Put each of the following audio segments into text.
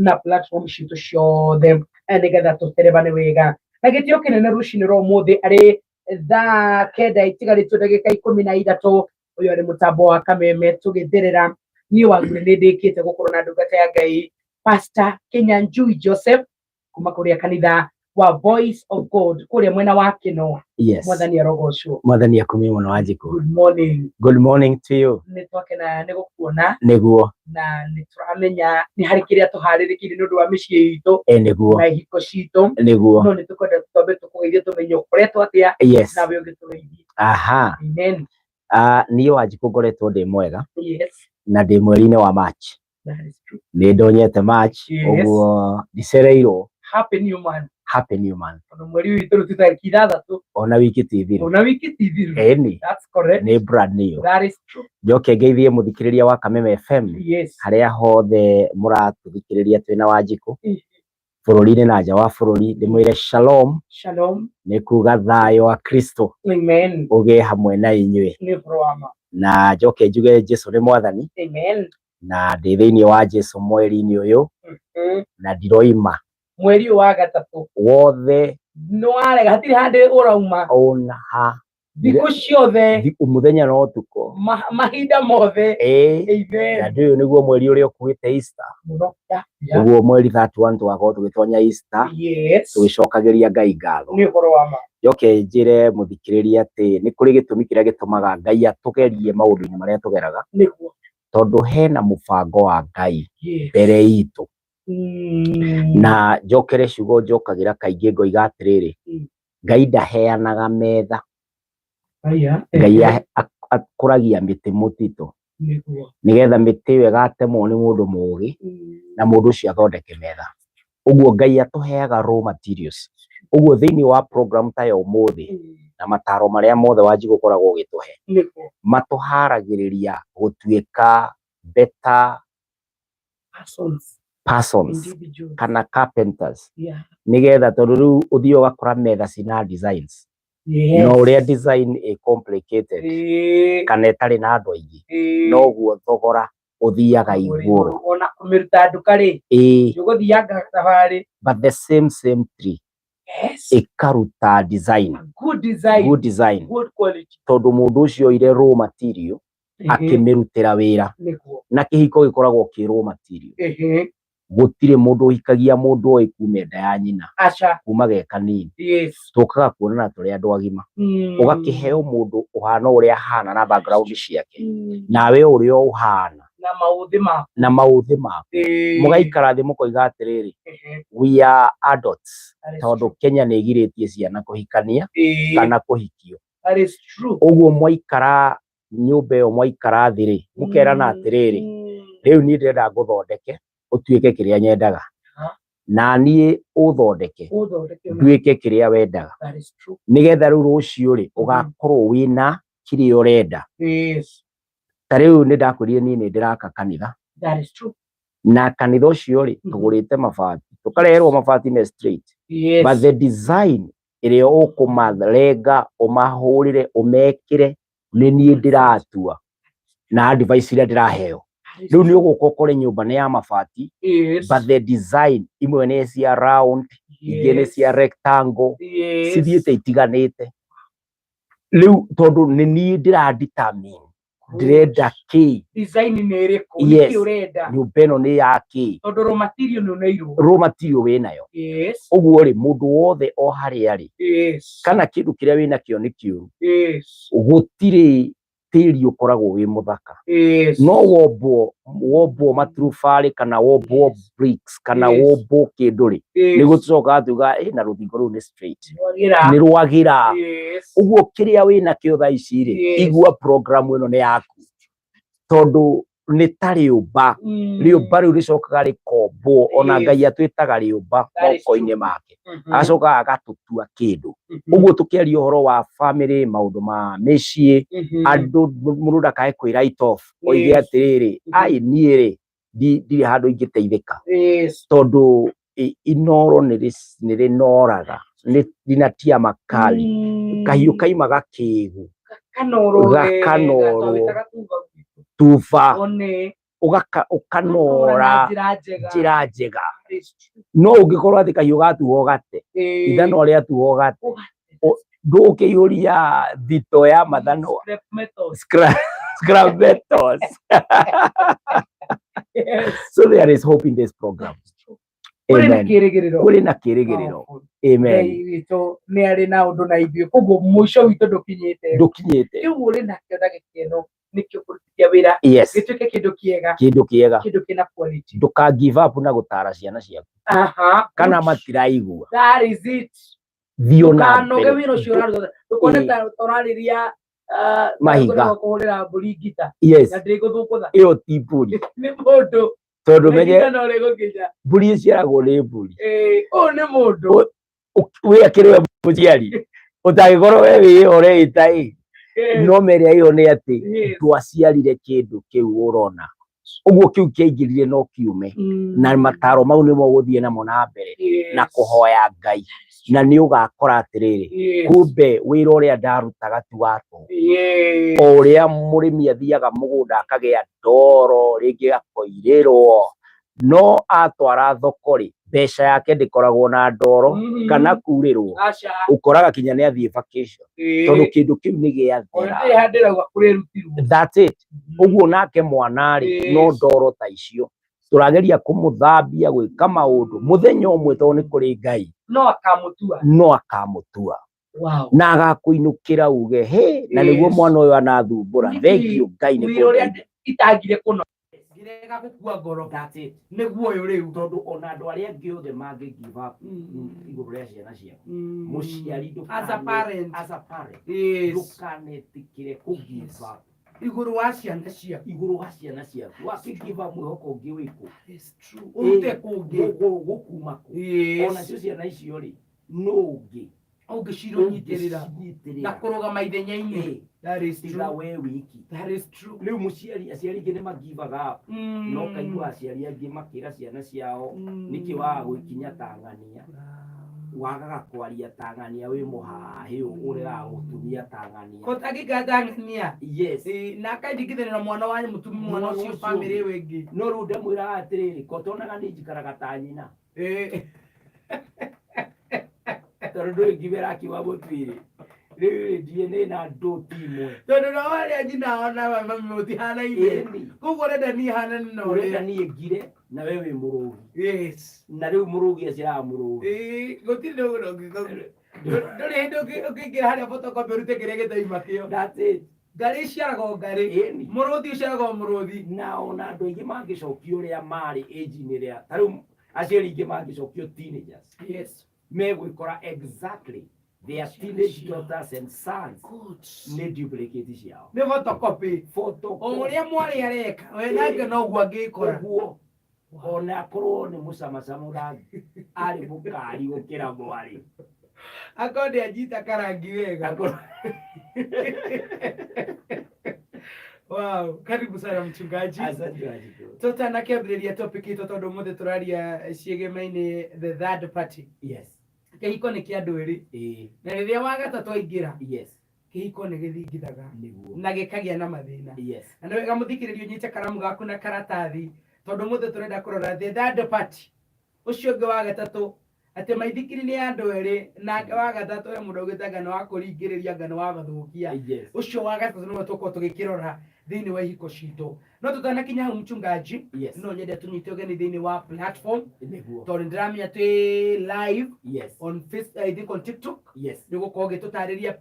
Na platform citũ ciothe nĩgetha tũterebane wega na gĩtĩo kĩnene. Rũcinĩ rwa ũmũthĩ, arĩ thaa 9 itigarĩtio ndagĩka 13, ũyũ arĩ mũtambo wa Kameme tũgĩtherera. Niĩ Wangũrĩ nĩ ndĩkĩte gũkorwo na ndungata ya Ngai, Pastor Kinyanjui Joseph, kuma kũrĩa kanitha wa Voice of God kũrĩa mwena wa Kĩno. Mwathani arogocwo. Mwathani akumio mũno, Wanjikũ. Good morning. Good morning to you. Nĩ twakena nĩ gũkuona. Na nĩ tũramenya nĩ harĩ kĩrĩa tũharĩrĩkĩire nĩ ũndũ wa mĩciĩ itũ na ihiko citũ. No nĩ tũkwenda twambe tũkũgeithie, tũmenye ũkoretwo atĩa, nawe ũgĩtũgeithie. Amen. Ah, niĩ Wanjikũ ngoretwo ndĩ mwega na ndĩ mweri-inĩ wa March. That is true. Nĩ ndonyete March. Ũguo ndicereirwo. Happy new month. Happy new month. Tondũ mweri witũ rĩu ti tarĩki 6. Ona wiki ti thiru. Ona wiki ti thiru. Ĩni. That's correct. Nĩ brand new. That is true. Njoke ngeithie mũthikĩrĩria wa Kameme FM harĩa hothe mũratũthikĩrĩria twĩna Wanjikũ, bũrũri-inĩ na nja wa bũrũri, ndĩmwĩre shalom. Shalom. Nĩ kuga thayũ wa Kristo Amen. ũgĩe hamwe na inyuĩ. Nĩ ũhoro wa ma. Na njoke njuge Jesu nĩ Mwathani. Amen. Na ndĩ thĩinĩ wa Jesu mweri-inĩ ũyũ na ndiroima. Mweri ũyũ wa gatatũ wothe. Nĩ warega, hatirĩ handũ ũrauma. Ona ha. Thikũ ciothe. Mũthenya na ũtukũ. Mahinda mothe. Ĩĩ, na Amen. ndĩ ũyũ nĩguo mweri ũrĩa ũkuĩte Easter. Mũno. Yeah. Ũguo mweri 31 tũgakorwo tũgĩtonya Easter, tũgĩcokagĩria Ngai ngatho. Nĩ ũhoro wa ma. Njoke njĩre mũthikĩrĩria atĩ nĩ kũrĩ gĩtũmi kĩrĩa gĩtũmaga Ngai atũgerie maũndũ-inĩ marĩa tũgeraga, tondũ hena mũbango wa Ngai mbere itũ. Na njokere ciugo njokagĩra kaingĩ, ngoiga atĩrĩrĩ, Ngai ndaheanaga metha. Aya. Ngai akũragia mĩtĩ mũtitũ, nĩgetha mĩtĩ ĩyo ĩgatemwo nĩ mũndũ mũgĩ na mũndũ ũcio athondeke metha. Ũguo Ngai atũheaga raw materials. Ũguo thĩinĩ wa program ta ya ũmũthĩ na mataro marĩa mothe Wanjikũ ũkoragwo ũgĩtũhe, matũharagĩrĩria gũtuĩka better Persons. Persons Individuals. Kana carpenters, nĩgetha tondũ rĩu ũthiĩ ũgakora metha cina designs, no ũrĩa design ĩ complicated kana ĩtarĩ na andũ aingĩ, noguo thogora ũthiaga igũrũ. Ona kũmĩruta nduka rĩ, ũgũthianga thabarĩ. But the same same tree ĩkaruta design, Good design. Good design. Good quality. Tondũ mũndũ ũcio oire raw material akĩmĩrutĩra wĩra. Na kĩhiko gĩkoragwo kĩ raw material. Gũtirĩ mũndũ ũhikagia mũndũ oĩ kuma nda ya nyina. Aca. Kuma ge kanini. Tũkaga kuonana tũrĩ andũ agima. Ũgakĩheo mũndũ ũhana ũrĩa ahana na background ciake, nawe ũrĩa ũhana na maũthĩ maku. Na maũthĩ maku. Mũgaikara thĩ mũkoiga atĩrĩrĩ, we are adults. That is tondũ true. Kenya nĩ ĩgirĩtie ciana kũhikania kana kũhikio. That is true. Ũguo mwaikara nyũmba ĩyo, mwaikara thĩ rĩ, mũkerana atĩrĩrĩ, rĩu niĩ ndĩrenda ngũthondeke ũtuĩke kĩrĩa nyendaga, na niĩ ũthondeke ũthondeke nduĩke kĩrĩa wendaga, That is true. Nĩgetha rĩu rũciũ rĩ, ũgakorwo wĩna kĩrĩa ũrenda. Ta rĩu nĩ ndakwĩrire niĩ nĩ ndĩraka kanitha. That is true. Na kanitha ũcio rĩ, tũgũrĩte mabati, tũkareherwo mabati me straight, but the design ĩrĩa ũkũmarenga, ũmahũrĩre, ũmekĩre, nĩ niĩ ndĩratua na advice iria ndĩraheo. Rĩu nĩ ũgũka ũkore nyũmba nĩ ya mabati, but the design imwe nĩ cia round, ingĩ nĩ cia rectangle, cithiĩte itiganĩte. Rĩu tondũ nĩ niĩ ndĩra determine ndĩrenda kĩ. Design nĩ ĩrĩkũ? Nĩkĩ ũrenda? Nyũmba ĩno nĩ ya kĩ? Tondũ raw material nĩ ũneirwo. Raw material wĩnayo. Ũguo rĩ, mũndũ wothe o harĩa rĩ, kana kĩndũ kĩrĩa wĩnakĩo nĩ kĩũru, gũtirĩ tĩri ũkoragwo wĩ mũthaka. No wombwo, wombwo maturubarĩ kana wombwo bricks kana wombwo kĩndũ rĩ, nĩguo tũcokaga tuga ĩ na rũthingo rũu nĩ straight. Rwagĩra. Nĩ rwagĩra. Ũguo kĩrĩa wĩnakĩo thaa ici rĩ, igua program ĩno nĩ yaku, tondũ nĩ ta rĩũmba. Rĩũmba rĩu rĩcokaga rĩkombwo. Ona Ngai atwĩtaga rĩũmba That is moko-inĩ true. make, agacoka agatũtua kĩndũ. Ũguo tũkĩaria ũhoro wa family, maũndũ ma mĩciĩ, andũ, mũndũ ndakae kwĩ write off, oige atĩrĩrĩ, ai niĩ rĩ, ndirĩ handũ ingĩteithĩka, tondũ inoro nĩ rĩnoraga, nĩ linatia makali. Kahiũ kaima gakĩgu. Gakanorwo wega. Gakanorwo. Twawĩtaga tuba gwitũ. Tuba. One. Ũkanora na njĩra njega. Njĩra njega. That is true. No ũngĩkorwo atĩ kahiũ gatuo gate, ithanwa rĩatuo gate, ndũkĩihũria thito ya mathanwa. Scrap metals. Scrap metals. Yes. So there is hope in this program. Kũrĩ na Amen. kĩrĩgĩrĩro. Kũrĩ na kĩrĩgĩrĩro. Powerful. Amen. Ngai witũ nĩ arĩ na ũndũ na ithuĩ, koguo mũico witũ ndũkinyĩte. Ndũkinyĩte. Rĩu ũrĩ nakĩo na gĩkeno nĩkĩo kũrutithia wĩra gĩtuĩke kĩndũ kĩega, Kĩndũ kĩega. Kĩndũ kĩna quality. Ndũka give up na gũtara ciana ciaku kana matiraigua. That is it. Thiĩ na Ndũkanoge mbere. wĩra ũcio ũraruta, ndũkone ta ũrarĩria Mahiga. Kũhũrĩra mbũri ngita na ndĩgũthũngũtha. Ĩyo ti mbũri. Nĩ mũndũ. Tondũ menye Ihinda no rĩgũkinya. Mbũri ĩciaragwo nĩ mbũri. Ũyũ nĩ mũndũ. Wĩ akĩrĩ we mũciari ũtangĩkorwo we wĩyo ũreĩta ĩ, no mere ĩyo nĩ atĩ ndwaciarire kĩndũ kĩu ũrona ũguo kĩu kĩaingĩrire no kiume, na mataro mau nĩmo ũgũthiĩ namo na mbere na kũhoya Ngai, na nĩ ũgakora atĩrĩrĩ, kumbe wĩra ũrĩa ndarutaga ti wa tũhũ. O ũrĩa mũrĩmi athiaga mũgũnda akagĩa ndoro, rĩngĩ akoirĩrwo, no atwara thoko rĩ, mbeca yake ndĩkoragwo na ndoro kana kurĩrwo. Aca. Ũkoraga kinya nĩ athiĩ vacation, tondũ kĩndũ kĩu nĩ Ona gĩathera. ndĩrĩ handũ ĩrauga kũrĩrutirwo. That's it. Ũguo nake mwana rĩ, no ndoro ta icio tũrageria kũmũthambia gwĩka maũndũ mũthenya ũmwe, tondũ nĩ kũrĩ Ngai. No akamũtua. No akamũtua na agakũinũkĩra uge he na nĩguo mwana ũyũ anathumbũra. Nĩkĩ? Thengiũ Ngai nĩ Wĩra ũrĩa kũndeithia. itangire kũno ngĩrega gũkua ngoro. That's it. Nĩguo ũyũ rĩu. Tondũ ona andũ arĩa angĩ othe mangĩ give up igũrũ rĩa ciana ciaku, mũciari As a parent. As a parent, ndũkanetĩkĩre kũ give up Igũrũ wa ciana ciaku. Igũrũ wa ciana ciaku. Wakĩ give up, mwĩhoko ũngĩ wĩkũ? It's true. Ũrute kũngĩ. Gũkuma kũ? Ona cio ciana icio rĩ, nũ ũngĩ Ũngĩcirũnyitĩrĩra na ũngĩcinyitĩrĩra kũrũgama ithenya-inĩ? That is tiga true. we wiki? That is true. Rĩu mũciari, aciari aingĩ nĩ magivaga up, no kaigua aciari angĩ makĩra ciana ciao, nĩkĩ waga gwĩkinya ta ng'ania, wagaga kwaria ta ng'ania, wĩ mũhahĩ, ũregaga gũtumia ta ng'ania. Kotangĩkatang'ania. Na akaindikithania na mwana wa mũtumia, mwana Mwana ũcio ũcio bamĩrĩ ĩyo ĩngĩ. No rĩu ndamwĩraga atĩrĩrĩ, kotonaga nĩ njikaraga ta nyina, tondũ ndũrĩ nginya ĩrakiuga mũtuĩrĩ rĩu rĩ DNA na ndũ ti imwe. Tondũ no arĩa nyina ona mami mũtihanaine. Koguo ũrenda niĩ hanane na Ũrenda ũrĩa. Niĩ ngire na we wĩ mũrũgi. Na rĩu mũrũgi aciaraga mũrũgi. Gũtirĩ ndũrĩ hĩndĩ ũngĩingĩra harĩa photocopy ũrute kĩrĩa gĩtaima kĩo. That's it. Ngarĩ iciaraga o ngarĩ. Mũrũthi ũciaraga o mũrũthi. Na ona andũ aingĩ mangĩcokio ũrĩa marĩ age-inĩ rĩa ta rĩu, aciari aingĩ mangĩcokio teenagers, megwĩkora exactly their teenage daughters and sons nĩ duplicate ciao. Nĩ photocopy. O Photocopy. ũrĩa mwarĩ areka we nake noguo angĩkora. Ũguo ona akorwo nĩ mũcamacamũra arĩ mũkari gũkĩra mwarĩ. Akorwo ndĩanjita karangi wega. Wow, karibu sana mchungaji. Asante, Wanjikũ. Tũtanakĩambĩrĩria topic itũ, tondũ ũmũthĩ tũraria ciĩgemainĩ the third party. Kĩhiko nĩ kĩa andũ erĩ, na rĩrĩa wa gatatũ aingĩra, kĩhiko nĩ gĩthingithaga na gĩkagĩa na mathĩna. Na nĩ wega mũthikĩrĩrio ũnyite karamu gaku na karatathi, tondũ ũmũthĩ tũrenda kũrora the third party, ũcio ũngĩ wa gatatũ, atĩ maithikiri nĩ ya andũ erĩ, nake wa gatatũ he mũndũ augĩte anga nĩ wa kũringĩrĩria, anga nĩ wa gũthũkia. Ũcio wa gatatũ nĩwe tũkorwo tũgĩkĩrora thĩinĩ wa ihiko citũ. No tũtanakinya hau, mchungaji, no nyende tũnyite ũgeni thĩinĩ wa platform, tondũ nĩndĩramenya twĩ live on Face, I think on TikTok. Nĩ ũgũkorwo ũgĩtũtarĩria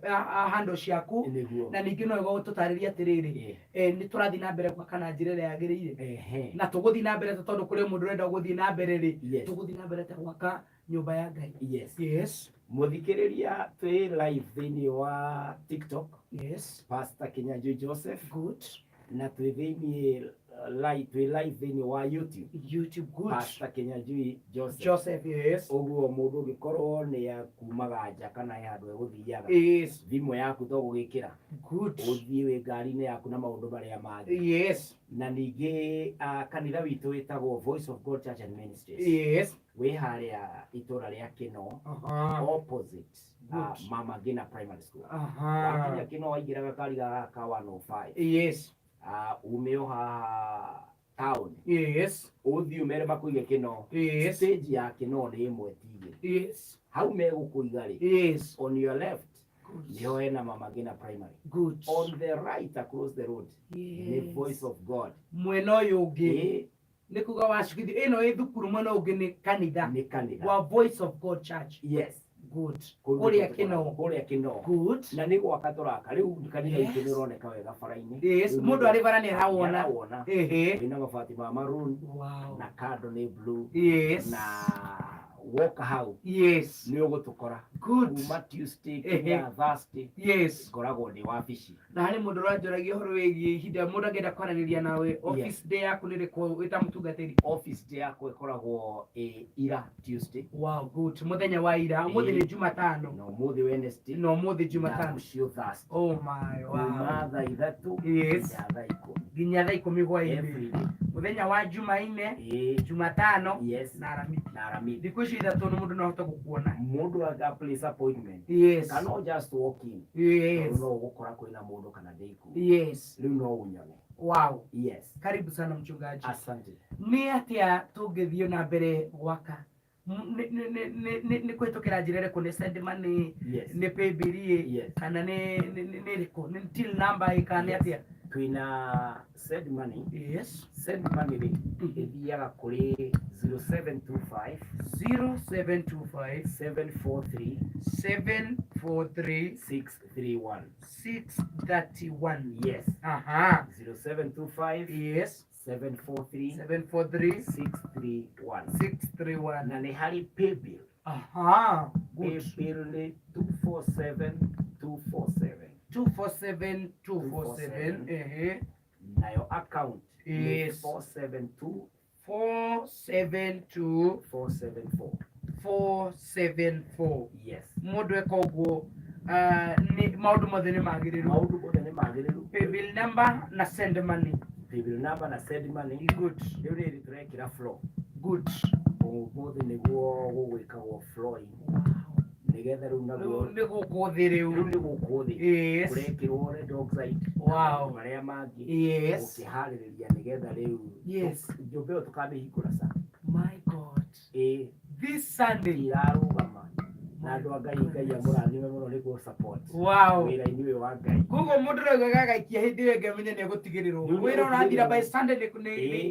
handle ciaku, na ningĩ no ũgũtũtarĩria atĩrĩrĩ, nĩ tũrathiĩ na mbere gwaka na njĩra ĩrĩa yagĩrĩire, na tũgũthiĩ na mbere tondũ kũrĩ mũndũ ũrenda gũthiĩ na mbere rĩ, tũgũthiĩ na mbere ta gwaka nyũmba ya Ngai. Mũthikĩrĩria, twĩ live thĩinĩ wa TikTok, Pastor Kinyanjui Joseph, na twĩ thĩinĩ live, twĩ live thĩinĩ wa YouTube, YouTube, good. Pastor Kinyanjui Joseph. Joseph, yes. Ũguo mũndũ ũngĩkorwo nĩ akumaga nja kana he handũ egũthiaga, thimũ yaku to gũgĩkĩra, ũthiĩ wĩ ngari-inĩ yaku na maũndũ marĩa mangĩ. Na ningĩ kanitha witũ wĩtagwo Voice of God Church and Ministries, wĩ harĩa itũra rĩa Kĩno, opposite Mama Ngina Primary School. Wakinya Kĩno, waingĩra gakari gaka ka 105, ume o haha Town. Ũthiĩ ũmere makũige Kĩno. Stage ya Kĩno nĩ ĩmwe ti igĩrĩ. Hau megũkũiga rĩ, on your left nĩho hena Mama Ngina Primary. On the right across the road nĩ Voice of God. Mwena ũyũ ũngĩ nĩ kuga wacukithi ĩno ĩ thukuru, mwena ũyũ ũngĩ nĩ kanitha Nĩ kanitha wa Voice of God Church. Good. Kũu Kũrĩa nĩkuo Kĩno. tũkoragwo. Kũrĩa Kĩno. Na nĩ gwaka tũraka rĩu kanitha itũ nĩ ũroneka wega bara-inĩ. Yes, Rĩu mũndũ arĩ bara nĩ arawona. Nĩarawona. Wĩna mabati ma maroon na kando nĩ blue na woka hau nĩ ũgũtũkora kuma Tuesday nginya Thursday. Ngoragwo ndĩ wabici. Na harĩ mũndũ ũranjũragia ũhoro wĩgiĩ ihinda mũndũ angĩenda kwaranĩria nawe, office day yaku nĩ rĩkũ wĩ ta mũtungatĩri? Office day yakwa ĩkoragwo ĩ ira Tuesday. Wow, good. Mũthenya wa ira, ũmũthĩ nĩ Jumatano. Na ũmũthĩ Wednesday. Na ũmũthĩ Na Jumatano. rũciũ Thursday. Oh my, wow. Kuma thaa 3 nginya thaa 10. Nginya thaa 10 hwaĩ-inĩ. Every day. Mũthenya wa Jumaine, Jumatano na Aramithi. Na Aramithi. Thikũ icio 3 nĩ mũndũ no ahote gũkuona. Mũndũ anga place appointment kana o just walk in. Tondũ no ũgũkora kwĩna mũndũ kana ndĩkuo. Rĩu no ũnyone. Yes. Karibu sana mchungaji. Asante. Nĩ atĩa tũngĩthiĩ na mbere gwaka? Nĩ kũhĩtũkĩra njĩra ĩrĩkũ? Nĩ send money? Nĩ paybill ĩ? Kana nĩ ĩrĩkũ? Nĩ till number ĩ kana nĩ atĩa? Twĩna send money. Send money rĩ, ĩthiaga kũrĩ 0725 0725 743 743 631. 631. Yes. 0725 743 743 631. 631. Na nĩ harĩ paybill. Good. Paybill nĩ 247 247. 247 247. Ehe. Nayo account nĩ 472 472 474. 474. Yes. Mũndũ eka ũguo, nĩ maũndũ mothe nĩ magĩrĩru. Maũndũ mothe nĩ magĩrĩru. Paybill number na send money. Paybill number na send money. Rĩu rĩrĩ tũrekĩra floor. Ũmũthĩ nĩguo gũgwĩkagwo flooring nĩgetha rĩu naguo Rĩu nĩ gũkũ thĩ rĩu rĩu. nĩ gũkũ thĩ kũrekĩrwo red oxide marĩa mangĩ gũkĩharĩrĩria nĩgetha rĩu nyũmba ĩyo tũkamĩhingũra sa My God. Ĩ. This Sunday. Irarũgama na andũ a Ngai, Ngai amũrathime mũno nĩ gũ support wĩra-inĩ ũyũ wa Ngai. Koguo mũndũ rĩu agaikia hĩndĩ ĩyo ĩngĩ amenye nĩ egũtigĩrĩrwo. Rĩu nĩ Wĩra ũrathira by egũtigĩrĩrwo. Sunday nĩ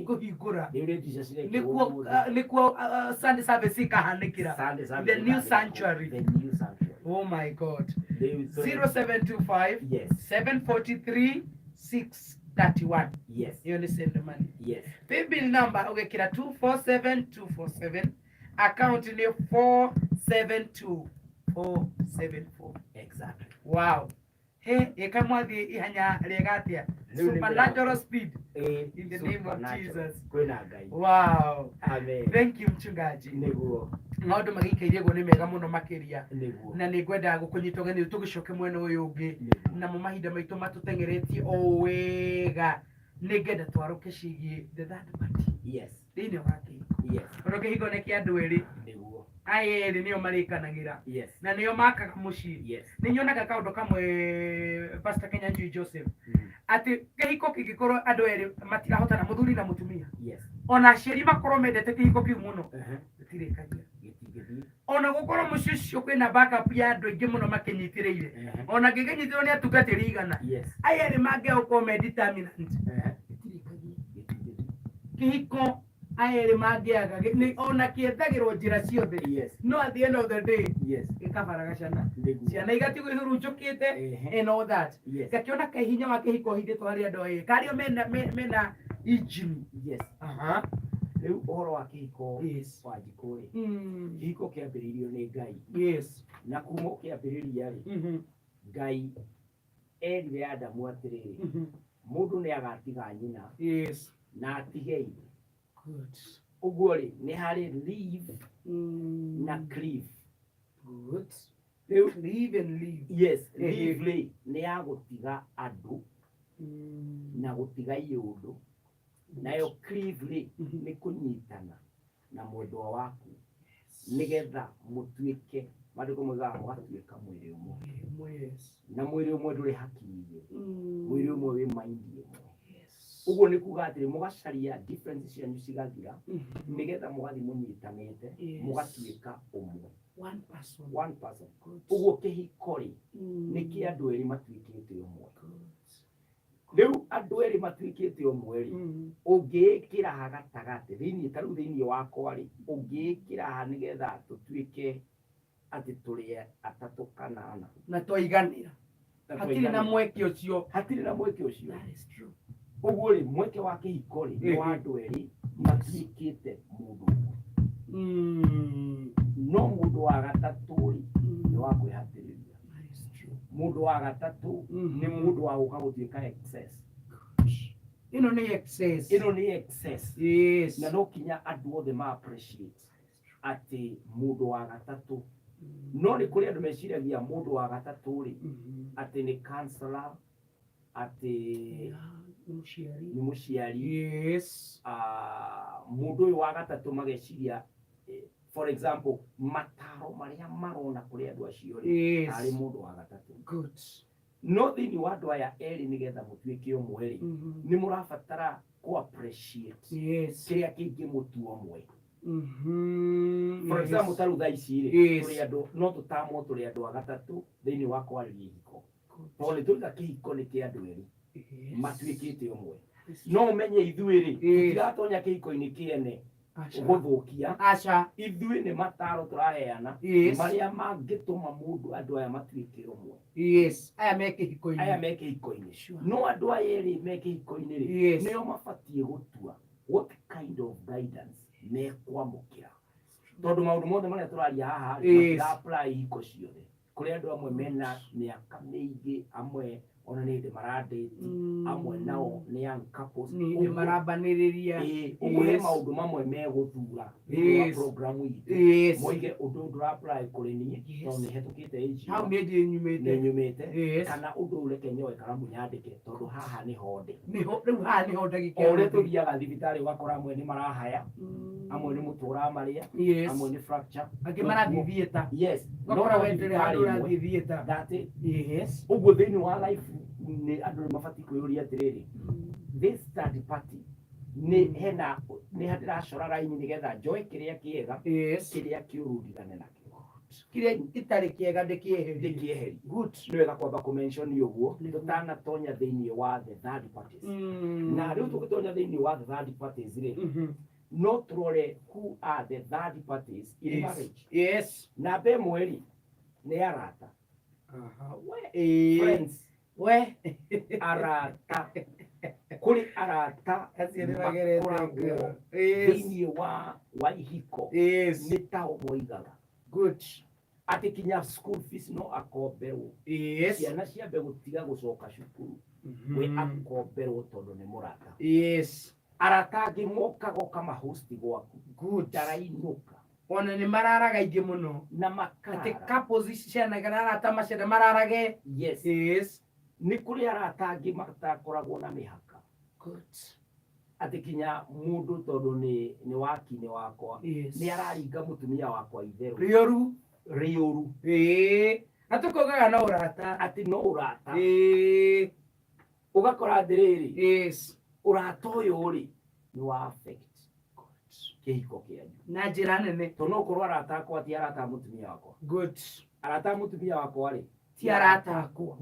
kũhingũra. Rĩu rĩ mbica cirekĩrwo Nĩkuo ũmũthĩ. nĩkuo Sunday service ĩkahanĩkĩra. Sunday service The new ĩkahanĩkĩra. sanctuary. The new sanctuary. Oh my God. Rĩu 0725 743 631. Ĩyo nĩ send money. Paybill number ũgekĩra 247 247, account nĩ 472 474. Wow. He ĩka mwathiĩ ihenya rĩega atĩa? Rĩu nĩ Supernatural speed. In the name of supernatural. Jesus. Kwĩna Ngai. Amen. Thank you mchungaji. Nĩguo. Maũndũ magĩikaire ũguo nĩ mega mũno makĩria. Nĩguo. Na nĩ ngwenda gũkũnyita ũgeni tũgĩcoke mwena ũyũ ũngĩ. Nĩguo. Namo mahinda maitũ matũteng'eretie o wega. Nĩ ngenda twarũke ciĩgiĩ the third party thĩinĩ wa kĩhiko. Tondũ kĩhiko nĩ kĩa andũ erĩ. Nĩguo. Aya erĩ nĩo marĩkanagĩra. Na nĩo makaga mũciĩ. Nĩ nyonaga kaũndũ kamwe, Pastor Kenyanjui Joseph, atĩ kĩhiko kĩngĩkorwo andũ erĩ matirahotana, mũthuri na mũtumia, ona aciari makorwo mendete kĩhiko kĩu mũno, gĩtirĩkagia. Gĩtingĩthiĩ. Ona gũkorwo mũciĩ ũcio kwĩna backup ya andũ aingĩ mũno makĩnyitĩrĩire, ona ngĩkĩnyitĩrwo nĩ atungatĩri 100, aya erĩ mangĩaga gũkorwo me determinant, gĩtirĩkagia. Gĩtingĩthiĩ. Kĩhiko aya erĩ mangĩaga ona kĩethagĩrwo njĩra ciothe, no at the end of the day gĩkabaragacana. Ciana igatigwo ihurunjũkĩte and all that. Ngakĩona kahinya wa kĩhiko hithĩtwo harĩ andũ aya karĩo mena injini. Rĩu ũhoro wa kĩhiko wa njikũ rĩ, kĩhiko kĩambĩrĩirio nĩ Ngai. Na kuma ũkĩambĩrĩria rĩ, Ngai erire Adamu atĩrĩrĩ, mũndũ nĩ agatiga nyina na atige ithe. Ũguo rĩ, nĩ harĩ leave na cleave. Rĩu Leave and leave. Yes, leave rĩ nĩ ya gũtiga andũ na gũtiga iũndũ. Nayo cleave rĩ nĩ kũnyitana na mwendwa waku nĩgetha mũtuĩke, maandĩko moigaga mũgatuĩka mwĩrĩ ũmwe. Na mwĩrĩ ũmwe ndũrĩ hakiri igĩrĩ. Mwĩrĩ ũmwe wĩ mind ĩmwe. Ũguo nĩ kuga atĩrĩ, mũgacaria difference cianyu cigathira, nĩgetha mũgathiĩ mũnyitanĩte, mũgatuĩka ũmwe. One person. One person. Ũguo kĩhiko rĩ, nĩ kĩa andũ erĩ matuĩkĩte ũmwe. Rĩu andũ erĩ matuĩkĩte ũmwe rĩ, ũngĩĩkĩra ha gatagatĩ thĩinĩ, ta rĩu thĩinĩ wakwa rĩ, ũngĩĩkĩra ha nĩgetha tũtuĩke atĩ tũrĩ atatũ kana ana? Na twaiganĩra. Na Hatirĩ na twaiganĩra. Mweke ũcio. Hatirĩ na mweke ũcio. That is true. Ũguo rĩ, mweke wa kĩhiko rĩ, nĩ wa andũ erĩ matuĩkĩte mũndũ ũmwe. No mũndũ wa gatatũ rĩ, nĩ wa kwĩhatĩrĩria. That is true. Mũndũ wa gatatũ nĩ mũndũ wa gũka gũtuĩka excess. Ĩno nĩ excess. Ĩno nĩ excess. Na no kinya andũ othe ma appreciate atĩ mũndũ wa gatatũ, no nĩ kũrĩ andũ meciragia mũndũ wa gatatũ rĩ, atĩ nĩ counselor, atĩ Yeah, nĩ mũciari. Nĩ mũciari. Ah, mũndũ ũyũ wa gatatũ mageciria, for example, mataro marĩa marona kũrĩ andũ acio rĩ, arĩ mũndũ wa gatatũ. No thĩinĩ wa andũ aya erĩ, nĩgetha mũtuĩke ũmwe rĩ, nĩ mũrabatara kũ appreciate kĩrĩa kĩngĩmũtua ũmwe. For example, ta rĩu thaa ici rĩ, tũrĩ andũ no tũtamwo tũrĩ andũ a gatatũ thĩinĩ wa kwarĩria ihiko, tondũ nĩ tũiga kĩhiko nĩ kĩa andũ erĩ matuĩkĩte ũmwe. No ũmenye ithuĩ rĩ, tũtiratonya kĩhiko-inĩ kĩene Aca. gũthũkia. Aca. Ithuĩ nĩ mataro tũraheana marĩa mangĩtũma mũndũ, andũ aya matuĩke ũmwe. Yes, aya me Aya kĩhiko-inĩ. Me kĩhiko-inĩ. No andũ aya erĩ me kĩhiko-inĩ rĩ, nĩo mabatiĩ gũtua what kind of guidance mekwamũkĩra, tondũ maũndũ mothe marĩa tũraria haha rĩ, matira apply ihiko ciothe. Kũrĩ andũ amwe mena mĩaka mĩingĩ, amwe ona nĩ hĩndĩ marandĩti, amwe nao nĩ young couples. Nĩ hĩndĩ marambanĩrĩria. Ĩĩ, ũguo he maũndũ mamwe megũthura thĩinĩ wa program itũ, moige ũndũ ũyũ ndũra apply kũrĩ niĩ, tondũ nĩ hetũkĩte age Hau ĩyo, nĩ ndĩ nyumĩte. Nĩ nyumĩte, kana ũndũ ũyũ reke nyoe karamu nyandĩke, tondũ haha nĩho ndĩ. Nĩho rĩu, haha nĩho ndagĩka O ũrĩa ĩno ndĩ. tũthiaga thibitarĩ, ũgakora amwe nĩ marahaya, amwe nĩ mũtwe ũramarĩa, amwe nĩ fracture. Angĩ marathiĩ theatre. Yes, no Ũgakora no we ndũrĩ thibitarĩ handũ ĩmwe. ũrathiĩ theatre. That it. Ũguo thĩinĩ wa life nĩ andũ nĩ mabatiĩ kwĩyũria atĩrĩrĩ, this third party nĩ hena nĩ ndĩracora raini nĩgetha njoe kĩrĩa kĩega, kĩrĩa kĩũru ndigane nakĩo. Kĩrĩa gĩtarĩ kĩega ndĩkĩeherie. Ndĩkĩeherie. Nĩ wega kwamba kũmention ũguo tũtanatonya thĩinĩ wa the third parties. Na rĩu tũgĩtonya thĩinĩ wa the third parties rĩ, no tũrore who are the third parties in marriage. Namba ĩmwe rĩ, nĩ arata. Aha, we ĩĩ. Friends. We. Arata, kũrĩ arata Acio nĩ magerete makoragwo ngero. Thĩinĩ wa ihiko, nĩ tao moigaga atĩ kinya school fees no akomberwo, ciana ciambe gũtiga gũcoka cukuru, we akomberwo tondũ nĩ mũrata. Arata angĩ mokaga ũkamahost gwaku, ndarainũka. Ona nĩ mararaga aingĩ mũno. Na Atĩ makara. Couples ici ciana kana arata maciana mararage. Nĩ kũrĩ arata angĩ matakoragwo na mĩhaka, atĩ kinya mũndũ tondũ nĩ wakinĩ wakwa, nĩ araringa mũtumia wakwa itherũ Rĩũru. Rĩũru. Ĩĩ, na tũkaugaga no ũrata. Atĩ no ũrata. Ũgakora atĩrĩrĩ, ũrata ũyũ rĩ, nĩ wa affect kĩhiko kĩanyu Na njĩra nene. Tondũ no ũkorwo arata akwa ti arata a mũtumia wakwa. Arata a mũtumia wakwa rĩ, Ti arata akwa.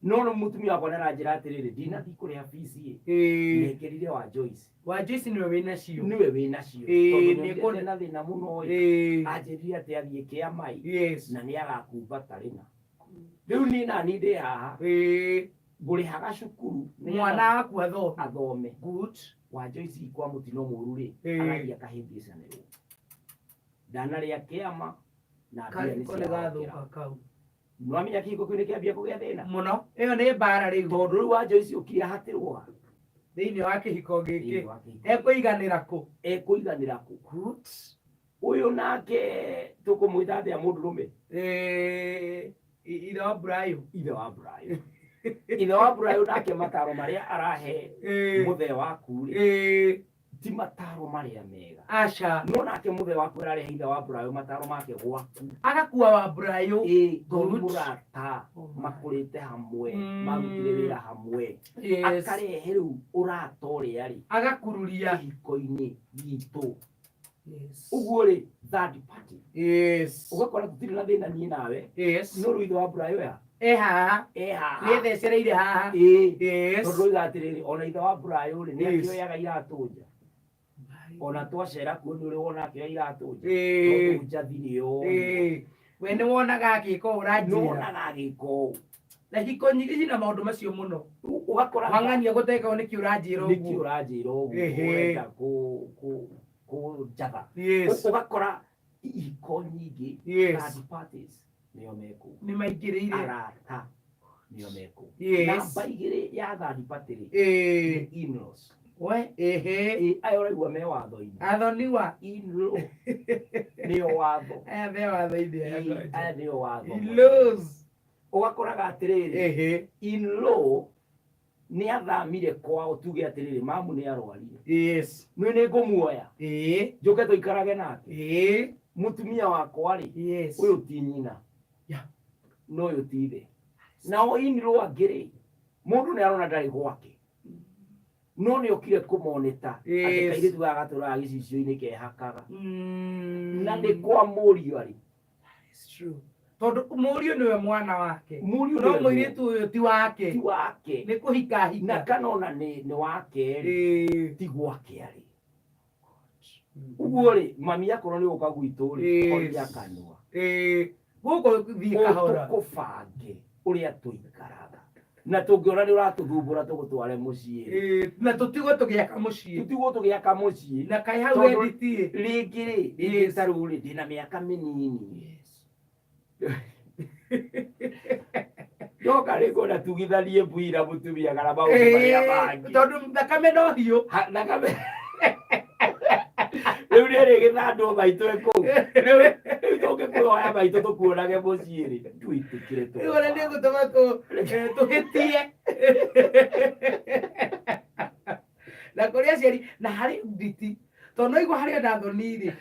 No rĩu mũtumia wakwa nĩ aranjĩra atĩrĩrĩ, ndinathiĩ kũrĩha fees ĩ, nĩngĩrire wa Joyce. Wa Joyce nĩwe wĩnacio. Nĩwe wĩnacio, tondũ nĩ na thĩna mũno ĩ, anjĩrire atĩ athiĩ kĩama ĩ, na nĩ agakumbata rĩna. Rĩu niĩ nani ndĩ haha ngũrĩhaga cukuru nĩgetha Mwana waku athome. Athome. Wa Joyce kwa mũtino mũru rĩ, agathiĩ akahĩngĩcanĩrwo, ndanarĩa kĩama na mbia nĩ Kariko nĩ ciahokera. gathũka kau. Nĩwamenya kĩhiko kĩu nĩ kĩambia kũgĩa thĩna Mũno. Ĩyo nĩ mbara rĩu. Tondũ rĩu wa Joyce ũkire hatĩrwo ha? Thĩinĩ wa kĩhiko Thĩinĩ gĩkĩ. wa kĩhiko. Ekũiganĩra kũ? Ekũiganĩra kũ? Ũyũ nake tũkũmwĩta atĩa, mũndũrũme? Ithe wa Brayo. Ithe wa Brayo, ithe wa Brayo nake mataro marĩa arahe mũthee waku rĩ, Ti mataro marĩa mega. Aca. No nake mũthee waku ararehe ithe wa Brayo mataro make gwaku. Agakua wa Brayo. Ĩĩ, tondũ Good. mũrata Oh my. makũrĩte hamwe, marutire wĩra hamwe. Yes. Akarehe rĩu ũrata ũrĩa rĩ Agakururia. kĩhiko-inĩ gitũ. Yes. Ũguo rĩ, third party. Yes. Ũgakora tũtirĩ na thĩna niĩ nawe. Yes. No rĩu ithe wa Brayo ya E haha. e haha. Nĩ thecereire haha. Ĩĩ. Yes. Tondũ oiga atĩrĩrĩ, ona ithe wa Brayo rĩ, nĩ Yes. akĩoyaga iratũ nja. Ona twacera kuo nĩ ũrĩ wona akĩoya iratũ nja. Ĩĩ. Tondũ njathi nĩyo. Ĩĩ. We nĩ wonaga agĩka ũũ ũranjĩra. Nĩwonaga agĩka ũũ. Na hiko nyingĩ cina maũndũ macio mũno. Rĩu ũgakora Wang'ania gũteka nĩkĩ ũranjĩra nĩkĩ ũguo. ũranjĩra ũguo Ehe. ũrenda kũnjatha. Yes. Ũgakora ihiko nyingĩ Yes. third parties nĩo mekũu. Nĩ maingĩrĩire. Arata nĩo mekũu. Yes. Namba igĩrĩ ya third party rĩ, Ĩĩ. nĩ in-laws. We ehe. Ĩ, aya ũraigua me watho-inĩ. Athoniwa. In-law nĩo watho. Aya me watho-inĩ aya Ĩ, kwanja. aya nĩo watho. In-laws. Ũgakoraga atĩrĩrĩ, Ehe. in-law nĩ athamire kwao tuge atĩrĩrĩ, mamu nĩ arwarire. Yes. Nĩ nĩ ngũmuoya Ĩĩ. njoke tũikarage nake. Ĩĩ. Mũtumia wakwa rĩ, Yes. ũyũ ti nyina. Yeah. Na ũyũ ti ithe. Nao in-law angĩ rĩ, mũndũ nĩ arona ndarĩ gwake. No nĩ okire kũmonĩta atĩ Yes. kairĩtu gaka gatũraga gĩcicio-inĩ kehakaga. Mm. Na nĩ kwa mũriũ arĩ. It's true. Tondũ mũriũ nĩwe mwana wake. Mũriũ No nĩwe mũirĩtu ũyũ ti wake. ti wake. Nĩ kũhika Na hika. kana ona nĩ wake rĩ, Ĩĩ. ti gwake arĩ. Ũguo rĩ, mami akorwo nĩ gũka gwitũ rĩ, Yes. horia kanua. Ĩĩ. Gũkũ thiĩ kahora. Tũkũbange ũrĩa tũikaraga. Na tũngĩona nĩ ũratũthumbũra tũgũtware mũciĩ. Ĩĩ. Na tũtigwo tũgĩaka mũciĩ. Tũtigwo tũgĩaka mũciĩ. Na kaĩ hau Tondũ- enditie. Rĩngĩ rĩ, rĩngĩ Yes. ta rĩu rĩ, ndĩna mĩaka mĩnini. Yes. Ndoka rĩ ngona tugithanie mbui na mũtumia kana maũndũ marĩa Ĩĩ, mangĩ. tondũ thakame no hiũ. Thakame. Rĩu nĩ ĩrĩgĩthandwo maitũ ĩ kũu. Rĩu tũngĩkũhoya maitũ tũkuonage mũciĩ rĩ, twĩtĩkĩre Rĩu ona nĩ gũtũma tũhĩtie. Na kũrĩ aciari na harĩ nditi tondũ no igua harĩ ona thoni rĩ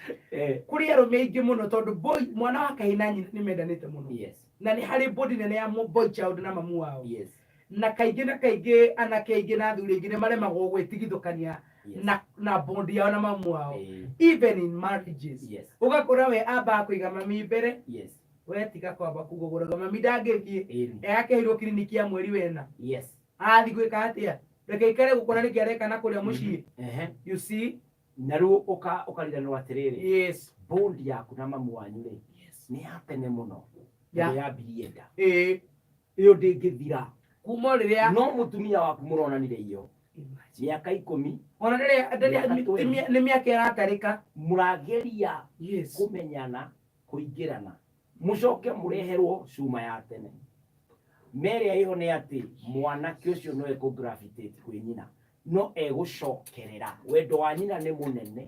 kũrĩ arũme aingĩ mũno tondũ boy mwana wa kahĩ na nyina nĩ mendanĩte mũno. Yes. Na nĩ harĩ bond nene ya boy child na mamu wao. Yes. Na kaingĩ na kaingĩ anake aingĩ na athuri aingĩ nĩ maremagwo gwĩtigithũkania Yes. na bond yao na mamu wao. Eh, Even in marriages. Yes. Ũgakora we ambaga kũiga mami mbere Yes. we tiga kwamba kugũgũraga mami ndangĩthiĩ Ĩni. eakeheirwo kiriniki ya mweri wena Yes. athiĩ gwĩka atĩa reke ikare gũkora nĩkĩ areka na kũrĩa mũciĩ. Ehe. You see? Na rĩu ũkariganĩrwo atĩrĩrĩ, Yes. bond yaku na mamu wanyu rĩ, Yes. nĩ ya tene mũno. Yeah. Tondũ yambirie nda. Ĩĩ. Ĩyo ndĩngĩthira. Kuma rĩrĩa No mũtumia waku mũronanire iyo mĩaka 10 ona rĩrĩa Mĩaka 20. nĩ mĩaka ĩratarĩka. Mũrageria Yes. kũmenyana kũingĩrana mũcoke mũreherwo cuma ya tene merĩa ĩho nĩ atĩ mwanake ũcio no ekũ gravitate kwĩ nyina no egũcokerera wendo wa nyina nĩ mũnene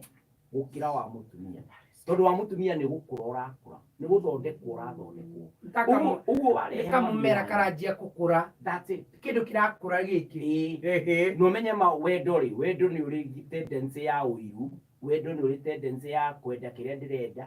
gũkĩra wa mũtumia tondũ wa mũtumia nĩ gũkũra ũrakũra nĩ gũthondekwo ũrathondekwo ũguo ũguo warehe Kamũmera mami karanjia gũkũra. That's it. Kĩndũ kĩrakũra gĩkĩ. Ĩĩ. Ehe. Na ũmenye ma wendo rĩ, wendo nĩ ũrĩ tendency ya ũiru, wendo nĩ ũrĩ tendency ya kwenda kĩrĩa ndĩrenda.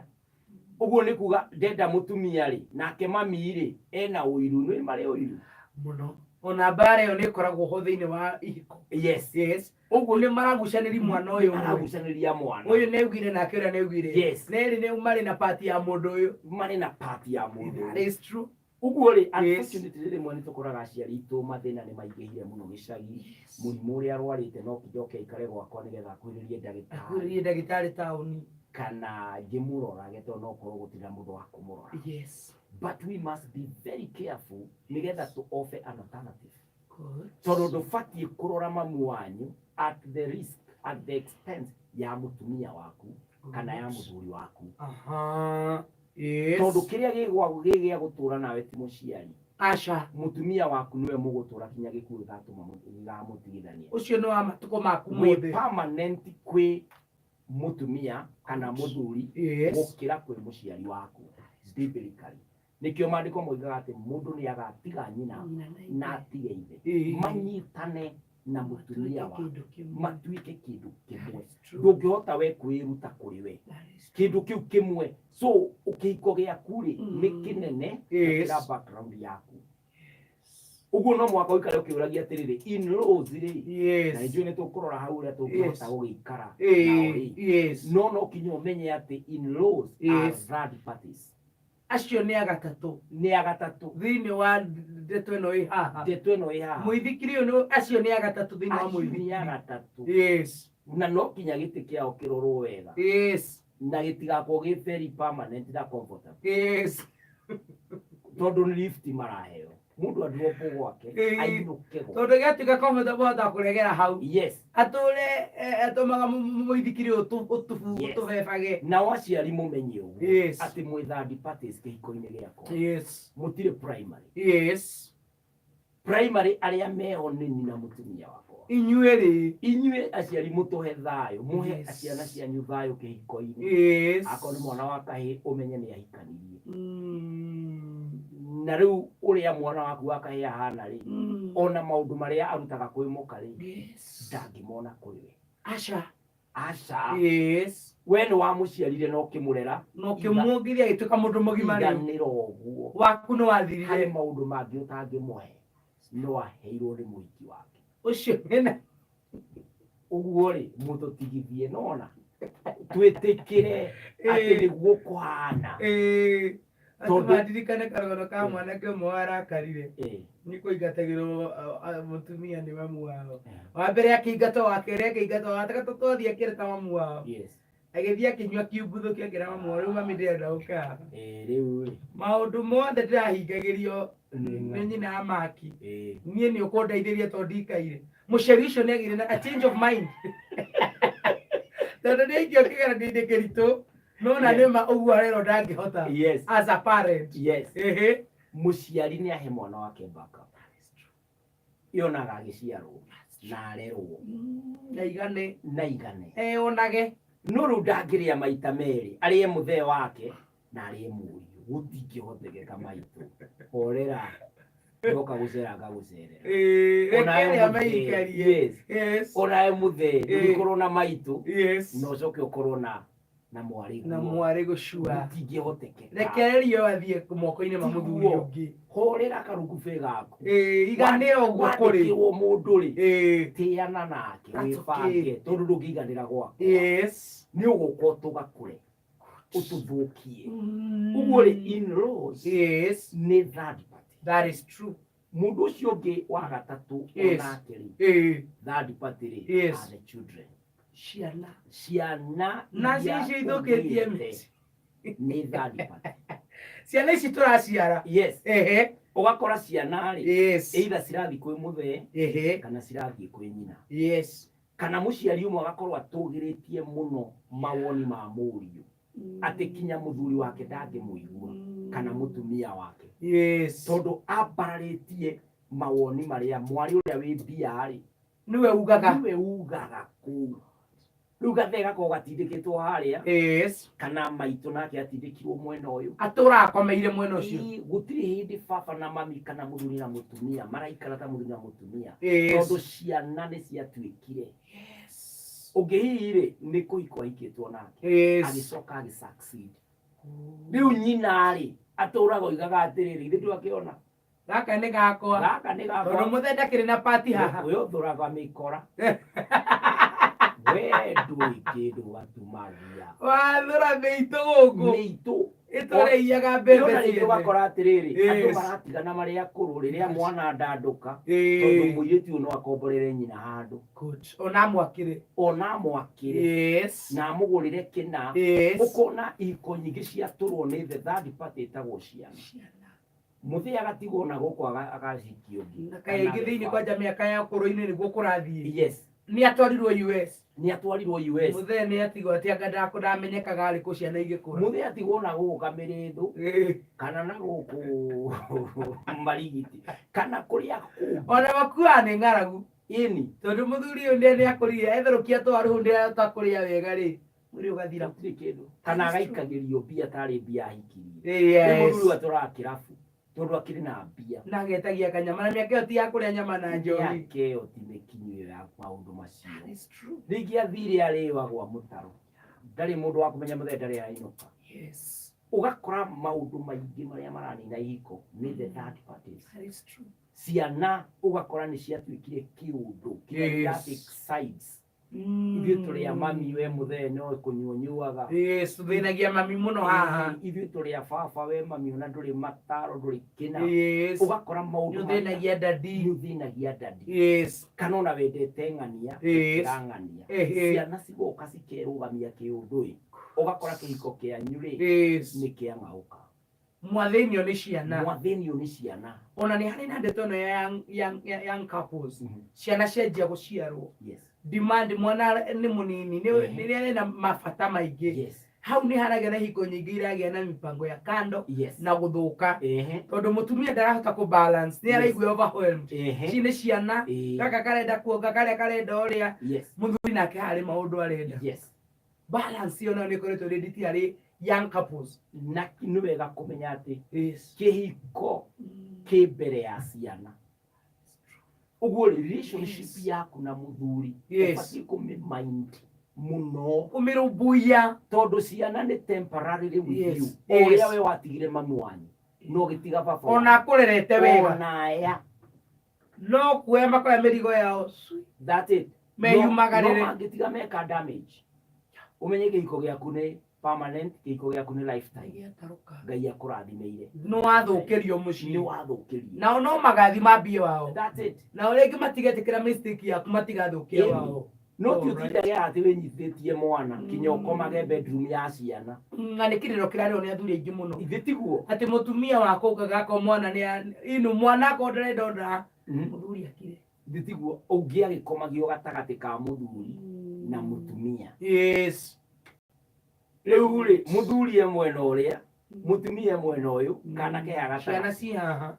Ũguo nĩ kuga ndenda mũtumia rĩ, nake mami rĩ, ena ũiru, nĩ marĩ ũiru. Mũno. Ona mbara ĩyo nĩ ĩkoragwo ho thĩinĩ wa ihiko. Yes. Yes. Ũguo nĩ maragucanĩria mwana ũyũ ũmwe. Maragucanĩria mwana. Ũyũ nĩ augire nake ũrĩa nĩ augire. Yes. Nerĩ nĩ marĩ na pati ya mũndũ ũyũ. Marĩ na part ya mũndũ That ũyũ. is true. Ũguo rĩ, Yes. unfortunately rĩmwe nĩ tũkoraga aciari aitũ mathĩna nĩ maingĩhire mũno gĩcagi. Mũrimũ ũrĩa arwarĩte no nginya oke aikare gwakwa nĩgetha akuhĩrĩrie ndagĩtarĩ. Akuhĩrĩrie ndagĩtarĩ taũni. Kana ngĩmũrorage tondũ no korwo gũtirĩ na mũndũ wa kũmũrora. Yes. But we must be very careful nĩgetha to offer an alternative. Good. Tondũ ndũbatiĩ kũrora mamu wanyu at the risk, at the expense ya mũtumia waku kana ya mũthuri waku. Aha. Yes. Tondũ kĩrĩa gĩ gĩa gũtũra nawe ti mũciari. Aca. Mũtumia waku nĩwe mũgũtũra kinya gĩkuũ gĩgatũma gĩkamũtigithania. Ũcio nĩ wa matukũ maku Wĩ mothe. permanent kwĩ mũtumia kana mũthuri Yes. gũkĩra kwĩ mũciari waku biblically. Nĩkĩo maandĩko moigaga atĩ mũndũ nĩ agatiga nyina na atige ithe Ĩĩ. manyitane Na mũtumia Matuĩke waku kĩndũ kĩmwe. Matuĩke kĩndũ kĩmwe. That is true. Ndũngĩhota we kwĩruta kũrĩ we That is kĩndũ kĩu kĩmwe. So kĩhiko gĩaku rĩ, nĩ kĩnene gũkĩra background yaku. Ũguo no mũhaka ũikare ũkĩũragia atĩrĩrĩ, in-laws rĩ, na ithuĩ nĩ tũkũrora hau ũrĩa tũngĩhota gũgĩikara nao rĩ. No no kinya ũmenye atĩ in-laws are third parties. Acio nĩ agatatũ. Nĩ agatatũ. Thĩinĩ wa ndeto ĩno ĩ haha. Ndeto ĩno ĩ haha. Mũithikiri ũyũ acio nĩ agatatũ thĩinĩ wa Acio nĩ mũithikiri. agatatũ. Na no kinya gĩtĩ kĩao kĩrorwo wega na gĩtigakorwo gĩ very permanent na comfortable, tondũ nĩ lift maraheo mũndũ andropwo gwake, ainũke gwake. Tondũ gĩatuĩka comfortable hota kũregera hau. Atũre atũmaga mũithikiri ũyũ ũtũbebage. Nao aciari mũmenye ũguo atĩ mwĩ third parties kĩhiko-inĩ gĩakwa. Mũtirĩ primary. Primary arĩa meho nĩ ni na mũtumia wakwa. Inyuĩ rĩ. Inyuĩ aciari mũtũhe thayũ, mũhe ciana cianyu thayũ kĩhiko-inĩ. Akorwo nĩ mwana wa kahĩĩ, ũmenye nĩ ahikanirie. Na rĩu ũrĩa mwana waku wa kahĩĩ ahana rĩ, ona maũndũ marĩa arutaga kwĩ mũka rĩ, ndangĩmona kũrĩ we. Aca. Aca. We nĩ wamũciarire na ũkĩmũrera. Na ũkĩmuongithia agĩtuĩka mũndũ mũgima rĩu. Iganĩra ũguo. Waku nĩ Harĩ wathirire. maũndũ mangĩ ũtangĩmũhe no aheirwo nĩ mũhiki wake. Ũcio wĩna. Ũguo rĩ, mũtũtigithie nona twĩtĩkĩre atĩ nĩguo kũhana. Atũma ndirikane karũgano ka mwanake ũmwe warakarire nĩ kũingatagĩrwo mũtumia nĩ mamu wao. Wa mbere akĩingatwo, wa kerĩ akĩingatwo, wa gatatũ twathiĩ akĩreta mamu wao. Agĩthiĩ akĩnyua kiumbuthũki akĩra mamu wao, rĩu mami ndĩrenda gũka haha. Rĩu rĩ, Maũndũ mothe ndĩrahingagĩrio Nĩ nĩ nyina ya maki. Niĩ nĩ ũkũndeithĩria tondũ ndikaire. Mũciari ũcio nĩ agĩire na a change of mind. Tondũ nĩ aikio kĩgeranio-inĩ kĩritũ, no na nĩma ũguo arerwo ndangĩhota. As a parent. Mũciari nĩ ahe mwana wake backup yonaga agĩciarwo na arerwo. Na igane. Na igane. Eyonage. No rĩu ndangĩrĩa maita merĩ, arĩe mũthee wake na arĩe mũriũ, gũtingĩhotekeka. Maitũ, horera, ndoka gũcera ngagũcerera. Reke Onawe arĩa mũthee, maikarie. Onawe mũthee, ndũgĩkorwo na maitũ na ũcoke ũkorwo na mwarĩ Na guo. mwarĩ gũcua. Gũtingĩhotekeka. Rekererio athiĩ moko-inĩ ma mũthuri Tiguo. ũngĩ. Horera karungubĩ gaku. Iganĩra ũguo kũrĩ. Wandĩkĩrwo mũndũ rĩ, tĩana nake. That's Wĩbange, okay. tondũ ndũngĩiganĩra gwakwa. Nĩ ũgũka ũtũgakũre ũtũthũkie. Ũguo rĩ, in-laws nĩ third party. That is true. Mũndũ ũcio ũngĩ wa gatatũ onake rĩ, third party rĩ, are the children. Ciana. Ciana Na iria icio ithũkĩtie ũgĩte mĩciĩ. nĩ third party. Ciana ici tũraciara. Ũgakora ciana rĩ, either cirathiĩ kwĩ mũthee kana cirathiĩ kwĩ nyina, kana mũciari ũmwe agakorwo atũgĩrĩtie mũno mawoni ma mũriũ atĩ kinya mũthuri wake ndangĩmũigua kana mũtumia wake, tondũ ambararĩtie mawoni marĩa mwarĩ ũrĩa wĩ mbia rĩ, Nĩwe ugaga. Nĩwe ugaga kũu. Rĩu gathee gakorwo gatindĩkĩtwo harĩa, kana maitũ nake atindĩkirwo mwena ũyũ. Atũra akomeire mwena ũcio. Ĩ, gũtirĩ hĩndĩ baba na mami kana mũthuri na mũtumia maraikara ta mũthuri na mũtumia, tondũ ciana nĩ ciatuĩkire ũngĩ hihi rĩ, nĩ kũhikwo ahikĩtwo nake, agĩcoka agĩ succeed. Rĩu nyina rĩ, atũraga oigaga atĩrĩrĩ, ithe ndwakĩona Gaka nĩ gakwa. Gaka nĩ Tondũ gakwa. mũthee ndakĩrĩ na pati haha. Ũyũ ũthũraga mĩkora, we ndũĩ kĩndũ gatumagia. Wathũra mĩitũ gũkũ. Mĩitũ. Ĩtũrĩiaga mbembe Ĩrona rĩngĩ ciene. ũgakora atĩrĩrĩ, andũ maratigana marĩ akũrũ rĩrĩa mwana ndandũka, tondũ mũirĩtu ũyũ no akomborere nyina handũ. Good. Ona amwakĩre. Ona amwakĩre na amũgũrĩre kĩna. Ũkona ihiko nyingĩ ciatũrwo nĩ the third party ĩtagwo ciana. Mũthee agatigwo na gũkũ agacikio ũngĩ. Na kaingĩ thĩinĩ kwanja mĩaka ya ũkũrũ-inĩ nĩguo kũrathiĩ. Nĩ atwarirwo US. Nĩ atwarirwo US. Mũthee nĩ atigwo atĩ anga ndamenyekaga arĩ kũ ciana igĩkũra. Mũthee atigwo na gũkũ Kamĩrĩndũ kana na gũkũ Marigiti kana kũrĩa kũngĩ. Ona makuaga nĩ ng'aragu. Tondũ mũthuri ũyũ nĩ akũrire etherũkia twaruhu ndĩrahota kũrĩa wega rĩ, mwĩrĩ ũgathira. Gũtirĩ kĩndũ, kana agaikagĩrio mbia tarĩ mbia ahikirie. Nĩ mũthuri ũyũ atũraga kĩrabu. Tondũ akĩrĩ na mbia. Na agetagia kanyama na mĩaka ĩyo ti ya kũrĩa nyama na njohi. Mĩaka ĩyo ti mĩkinyu ĩyo ya maũndũ macio. That is true. Rĩngĩ athire arĩagwa mũtaro, ndarĩ mũndũ wa kũmenya mũthee ndarĩ ainũka. Ũgakora maũndũ maingĩ marĩa maranina ihiko nĩ the third parties. That is true. Ciana ũgakora nĩ ciatuĩkire kĩũndũ kĩrĩa take sides. Ithuĩ tũrĩ a mami, we mũthee no kũnyua ũnyuaga. Yes, tũthĩnagia mami mũno haha. Ithuĩ tũrĩ a baba, we mami ona ndũrĩ mataro, ndũrĩ kĩna. Ũgakora maũndũ Nĩũthĩnagia daddy. Nĩũthĩnagia daddy. Kana ona wendete ng'ania, gũkĩra ng'ania. Ciana cigoka cikerũgamia kĩũndũ ĩ, ũgakora kĩhiko kĩanyu rĩ, nĩ kĩang'aũka. Mwathĩnio nĩ ciana. Mwathĩnio nĩ ciana. Ona nĩ harĩ na ndeto ĩno ya young couples. Ciana cianjia gũciarwo. Demand mwana nĩ mũnini, nĩ arĩ na mabata maingĩ. Hau nĩ haragĩa na ihiko nyingĩ iragĩa na mipango ya kando na gũthũka. Tondũ mũtumia ndarahota kũ balance, nĩ araigua overwhelmed. Ci nĩ ciana, gaka karenda kuonga, karĩa karenda ũrĩa. Mũthuri nake harĩ maũndũ arenda. Balance ĩyo nayo nĩ ĩkoretwo ĩrĩ nditi harĩ young couples. Na nĩ wega kũmenya atĩ kĩhiko kĩ mbere ya ciana. Ũguo relationship yaku na mũthuri ũbatiĩ kũmĩ-mind mũno. Kũmĩrũmbũiya. Tondũ ciana nĩ temporarily with you. O ũrĩa we watigire mami wanyu, no ũgĩtiga baba wanyu. Ona akũrerete wega. Ona aya. No kuoya makoya mĩrigo yao. That's it. Meyumagarĩre. No mangĩtiga meka damage, ũmenye kĩhiko gĩaku nĩ permanent, kĩhiko gĩaku nĩ lifetime. Ngai akũrathimĩire. Nĩ wathũkĩrio mũciĩ. Nĩ wathũkĩrio. Nao no magathi mambie wao. That's it. Nao rĩngĩ matigetĩkĩra mistake yaku matigathũkia wao. No ti ũtindage atĩ wĩnyitĩtie mwana kinya ũkomage bedroom ya ciana. Na nĩ kĩrĩro kĩrarĩrwo nĩ athuri aingĩ mũno. Ithe tiguo. Atĩ mũtumia wakwa augaga akorwo mwana nĩ inu mwana akorwo ndarenda ona mũthuri akire. Ithe tiguo ũngĩ agĩkomagio gatagatĩ ka mũthuri na mũtumia. Rĩu rĩ, mũthuri e mwena ũrĩa, mũtumia e mwena ũyũ, kana ke haha gatagatĩ. Ciana ci haha.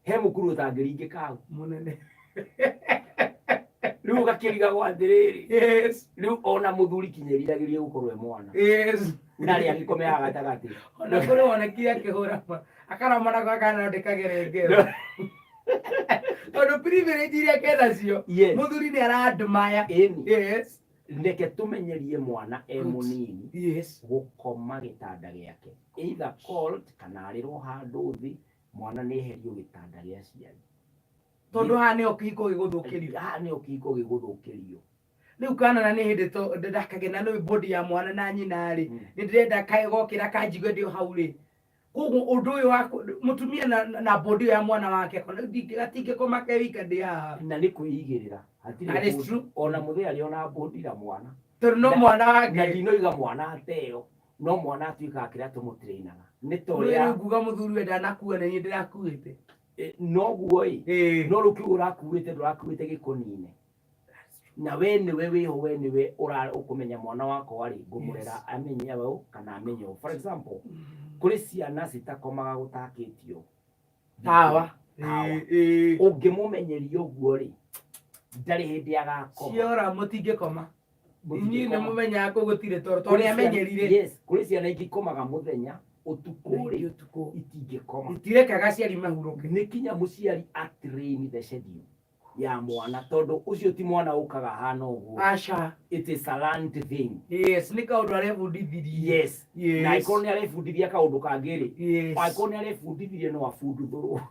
He mũkuru ũtangĩringĩka hau. Mũnene. Rĩu ũgakĩrigagwo atĩrĩrĩ. Rĩu ona mũthuri kinya eriragĩria gũkorwo e mwana. Na rĩ agĩkome haha gatagatĩ. Ona kũrĩ wonekire akĩhũra akaroma nako akana ndĩkagere ngero. Tondũ privilege iria ke nacio, mũthuri nĩ ara-admire. Reke tũmenyerie mwana e mũnini gũkoma gĩtanda gĩake. Either cold kana arĩrwo handũ thĩ, mwana nĩ eherio gĩtanda gĩa aciari. Tondũ haha nĩho kĩhiko gĩgũthũkĩrio. Haha nĩho kĩhiko gĩgũthũkĩrio. Rĩu kana na nĩ hĩndĩ ndakagĩa na body ya mwana na nyina rĩ, nĩ ndĩrenda gokĩra kanjigue ndĩ o hau rĩ. Koguo ũndũ ũyũ wa mũtumia na body ya mwana wake, gatingĩkoma ke wika ndĩ haha. Na nĩ kwĩigĩrĩra. That is true. Ona mũthee arĩ ona body na mwana. Tondũ no mwana wake. Na ndinoiga mwana ateo, no mwana atuĩkaga kĩrĩa tũmũtrainaga. Nĩ ta ũrĩa Rĩu nguga mũthuri we ndanakua na niĩ ndĩrakuĩte. Noguo ĩ. No rĩu kiugo ũrakuĩte ndũrakuĩte gĩkũnine. Na we nĩwe wĩho, we nĩwe ũkũmenya mwana wakwa rĩ, ngũmũrera amenye ũũ kana amenye ũũ. For example, kũrĩ ciana citakomaga gũtakĩtio Tawa. Tawa. Ũngĩmũmenyeria ũguo rĩ, ndarĩ hĩndĩ agakoma. Ciora mũtingĩkoma. Inyuĩ nĩ mũmenyaga kũu gũtirĩ toro, tondũ nĩ amenyerire. Yes, kũrĩ ciana ingĩ ikomaga mũthenya, ũtukũ rĩ, itingĩkoma. Itirekaga aciari mahurũke. Nĩ kinya mũciari a-train the schedule ya mwana, tondũ ũcio ti mwana ũkaga hana ũguo. Aca. It is a learned thing. Yes, nĩ kaũndũ arebundithirie. Yes. Na angĩkorwo nĩ arebundithia kaũndũ kangĩ rĩ, angĩkorwo nĩ arebundithirie no abunduthũrwo.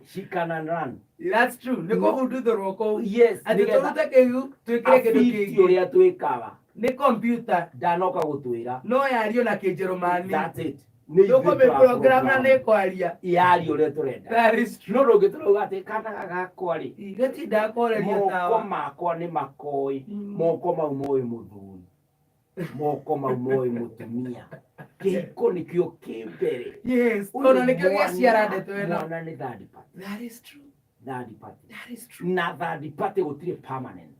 She can run. That's true. Nĩ kũbunduthũrwo kũu. Yes. Atĩ tũrute kĩu, twĩkĩre kĩndũ Afiti kĩngĩ. ũrĩa twĩkaga. Nĩ computer. Ndanoka gũtwĩra. No yario na Kĩnjerumani. That's it. Nĩ ithuĩ Tũkũmĩ program na tũraprogram. nĩ kwaria. Yaria ũrĩa tũrenda. That is true. No ndũngĩtũrauga atĩ kana gakwa rĩ, Gatindaga kũhoreria moko tawa. makwa nĩ makoĩ, moko mau moĩ mũthuri, moko mau moĩ mũtumia. Kĩhiko nĩkĩo kĩ mbere. Yes, Ũyũ tondũ nĩkĩo gĩaciara ndeto ĩno. Mwana nĩ third party. That is true. Third party. That is true. Na third party gũtirĩ permanent.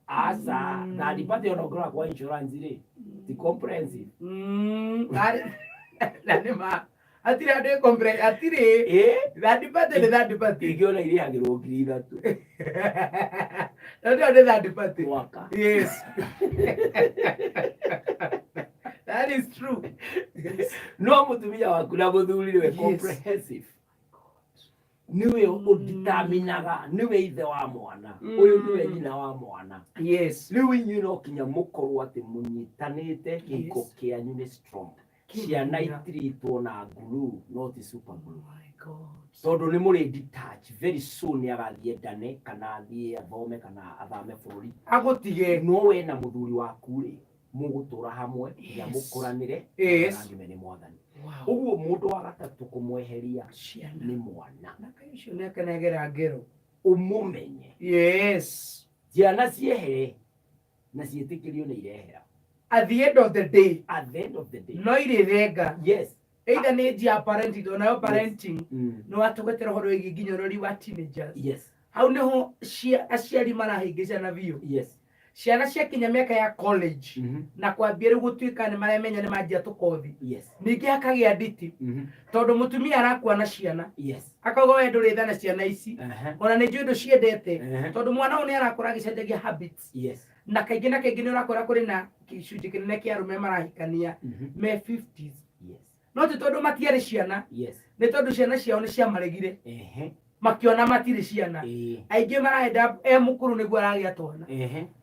Aca, third party ona ũngĩrora kwa insurance rĩ, ti comprehensive. Na nĩ ma. Hatirĩ andũ hatirĩ. Third party nĩ third party. Ingĩona irĩhagĩrwo 3,000. Na nĩyo nĩ third party. Mwaka. Yes. That That is true. No mũtumia waku na mũthuri nĩwe comprehensive, nĩwe ũditaminaga, nĩwe ithe wa mwana ũyũ, nĩwe nyina wa mwana. Rĩu inyuĩ no kinya mũkorwo atĩ mũnyitanĩte, kĩhiko kĩanyu nĩ strong, ciana itiritwo na glue, no ti super glue. My God. Tondũ nĩ mũrĩ detach very soon, nĩ agathiĩ ndane kana athiĩ athome kana athame bũrũri. Agũtige. No we na mũthuri waku rĩ, mũgũtũra hamwe nginya mũkũranĩre, mũrathime nĩ Mwathani. Ũguo mũndũ wa gatatũ kũmweheria Ciana. nĩ mwana. Na kaĩ ũcio nĩ akenagera ngero. Ũmũmenye. Ciana ciehere na ciĩtĩkĩrio nĩ irehera. At the end of the day. At the end of the day. No irĩthenga. Either nĩ njia ya parenting, onayo parenting nĩ watũgwetera ũhoro wĩgiĩ nginya ũrori wa teenagers. Hau nĩho aciari marahĩngĩcana biũ. Ciana ciakinya mĩaka ya college na kwambia rĩu gũtuĩka nĩ maremenya, nĩ manjia tũkothi, ningĩ hakagĩa nditi, tondũ mũtumia arakua na ciana, akauga, "We ndũrĩ tha na ciana ici, ona nĩ njũĩ ndũciendete." Tondũ mwana ũyũ nĩ arakũra agĩcenjagia habits, na kaingĩ nĩ ũrakora kũrĩ na gĩcunjĩ kĩnene kĩa arũme marahikania me 50s, no ti tondũ matiarĩ ciana, nĩ tondũ ciana ciao nĩ ciamaregire, makiona matirĩ ciana. Aingĩ marenda e mũkũrũ nĩguo aragĩa twana,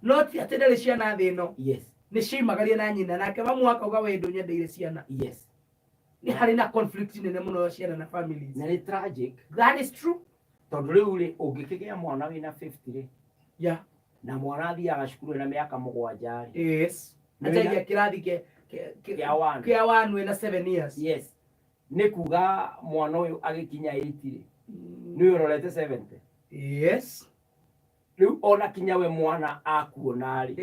no ti atĩ ndarĩ ciana thĩ ĩno. Nĩ ciaimagaria na nyina, nake mamu akauga, "We ndũnyendeire ciana." Nĩ harĩ na conflict nene mũno ya ciana na families. Na nĩ tragic. That is true. Tondũ rĩu rĩ, ũngĩkĩgĩa mwana wĩna 50 rĩ, na mwana athiaga cukuru ena mĩaka 7 rĩ, Anjagia kĩrathi kĩa one. Kĩa one wĩna 7 years. Yes, nĩ kuga mwana ũyũ agĩkinya 80 rĩ, nĩ ũrorete 70. Rĩu ona kinya we mwana akuona rĩ,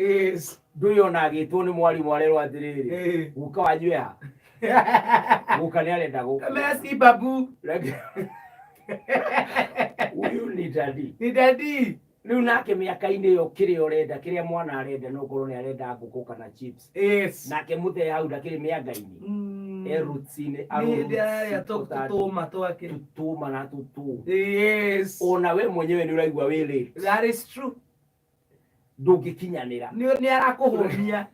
ndũĩ ona agĩtwo nĩ mwarimũ arerwo atĩrĩrĩ, "Guka wanyu eha?" Guka nĩ arenda gũkũ. Merci, babu. Huyu ni daddy. Ni daddy. Rĩu nake mĩaka-inĩ ĩyo, kĩrĩa ũrenda, kĩrĩa mwana arenda, no ũkorwo nĩ arenda ngũkũ kana chips. Nake mũthee hau ndakĩrĩ mĩanga-inĩ, e roots-inĩ. Nĩ hĩndĩ ararĩa tũtũma twake. Tũtũma na tũtũ. Ona we mwenyewe nĩ ũraigua wĩ late. That is true. Ndũngĩkinyanĩra. Nĩ arakũhũnia.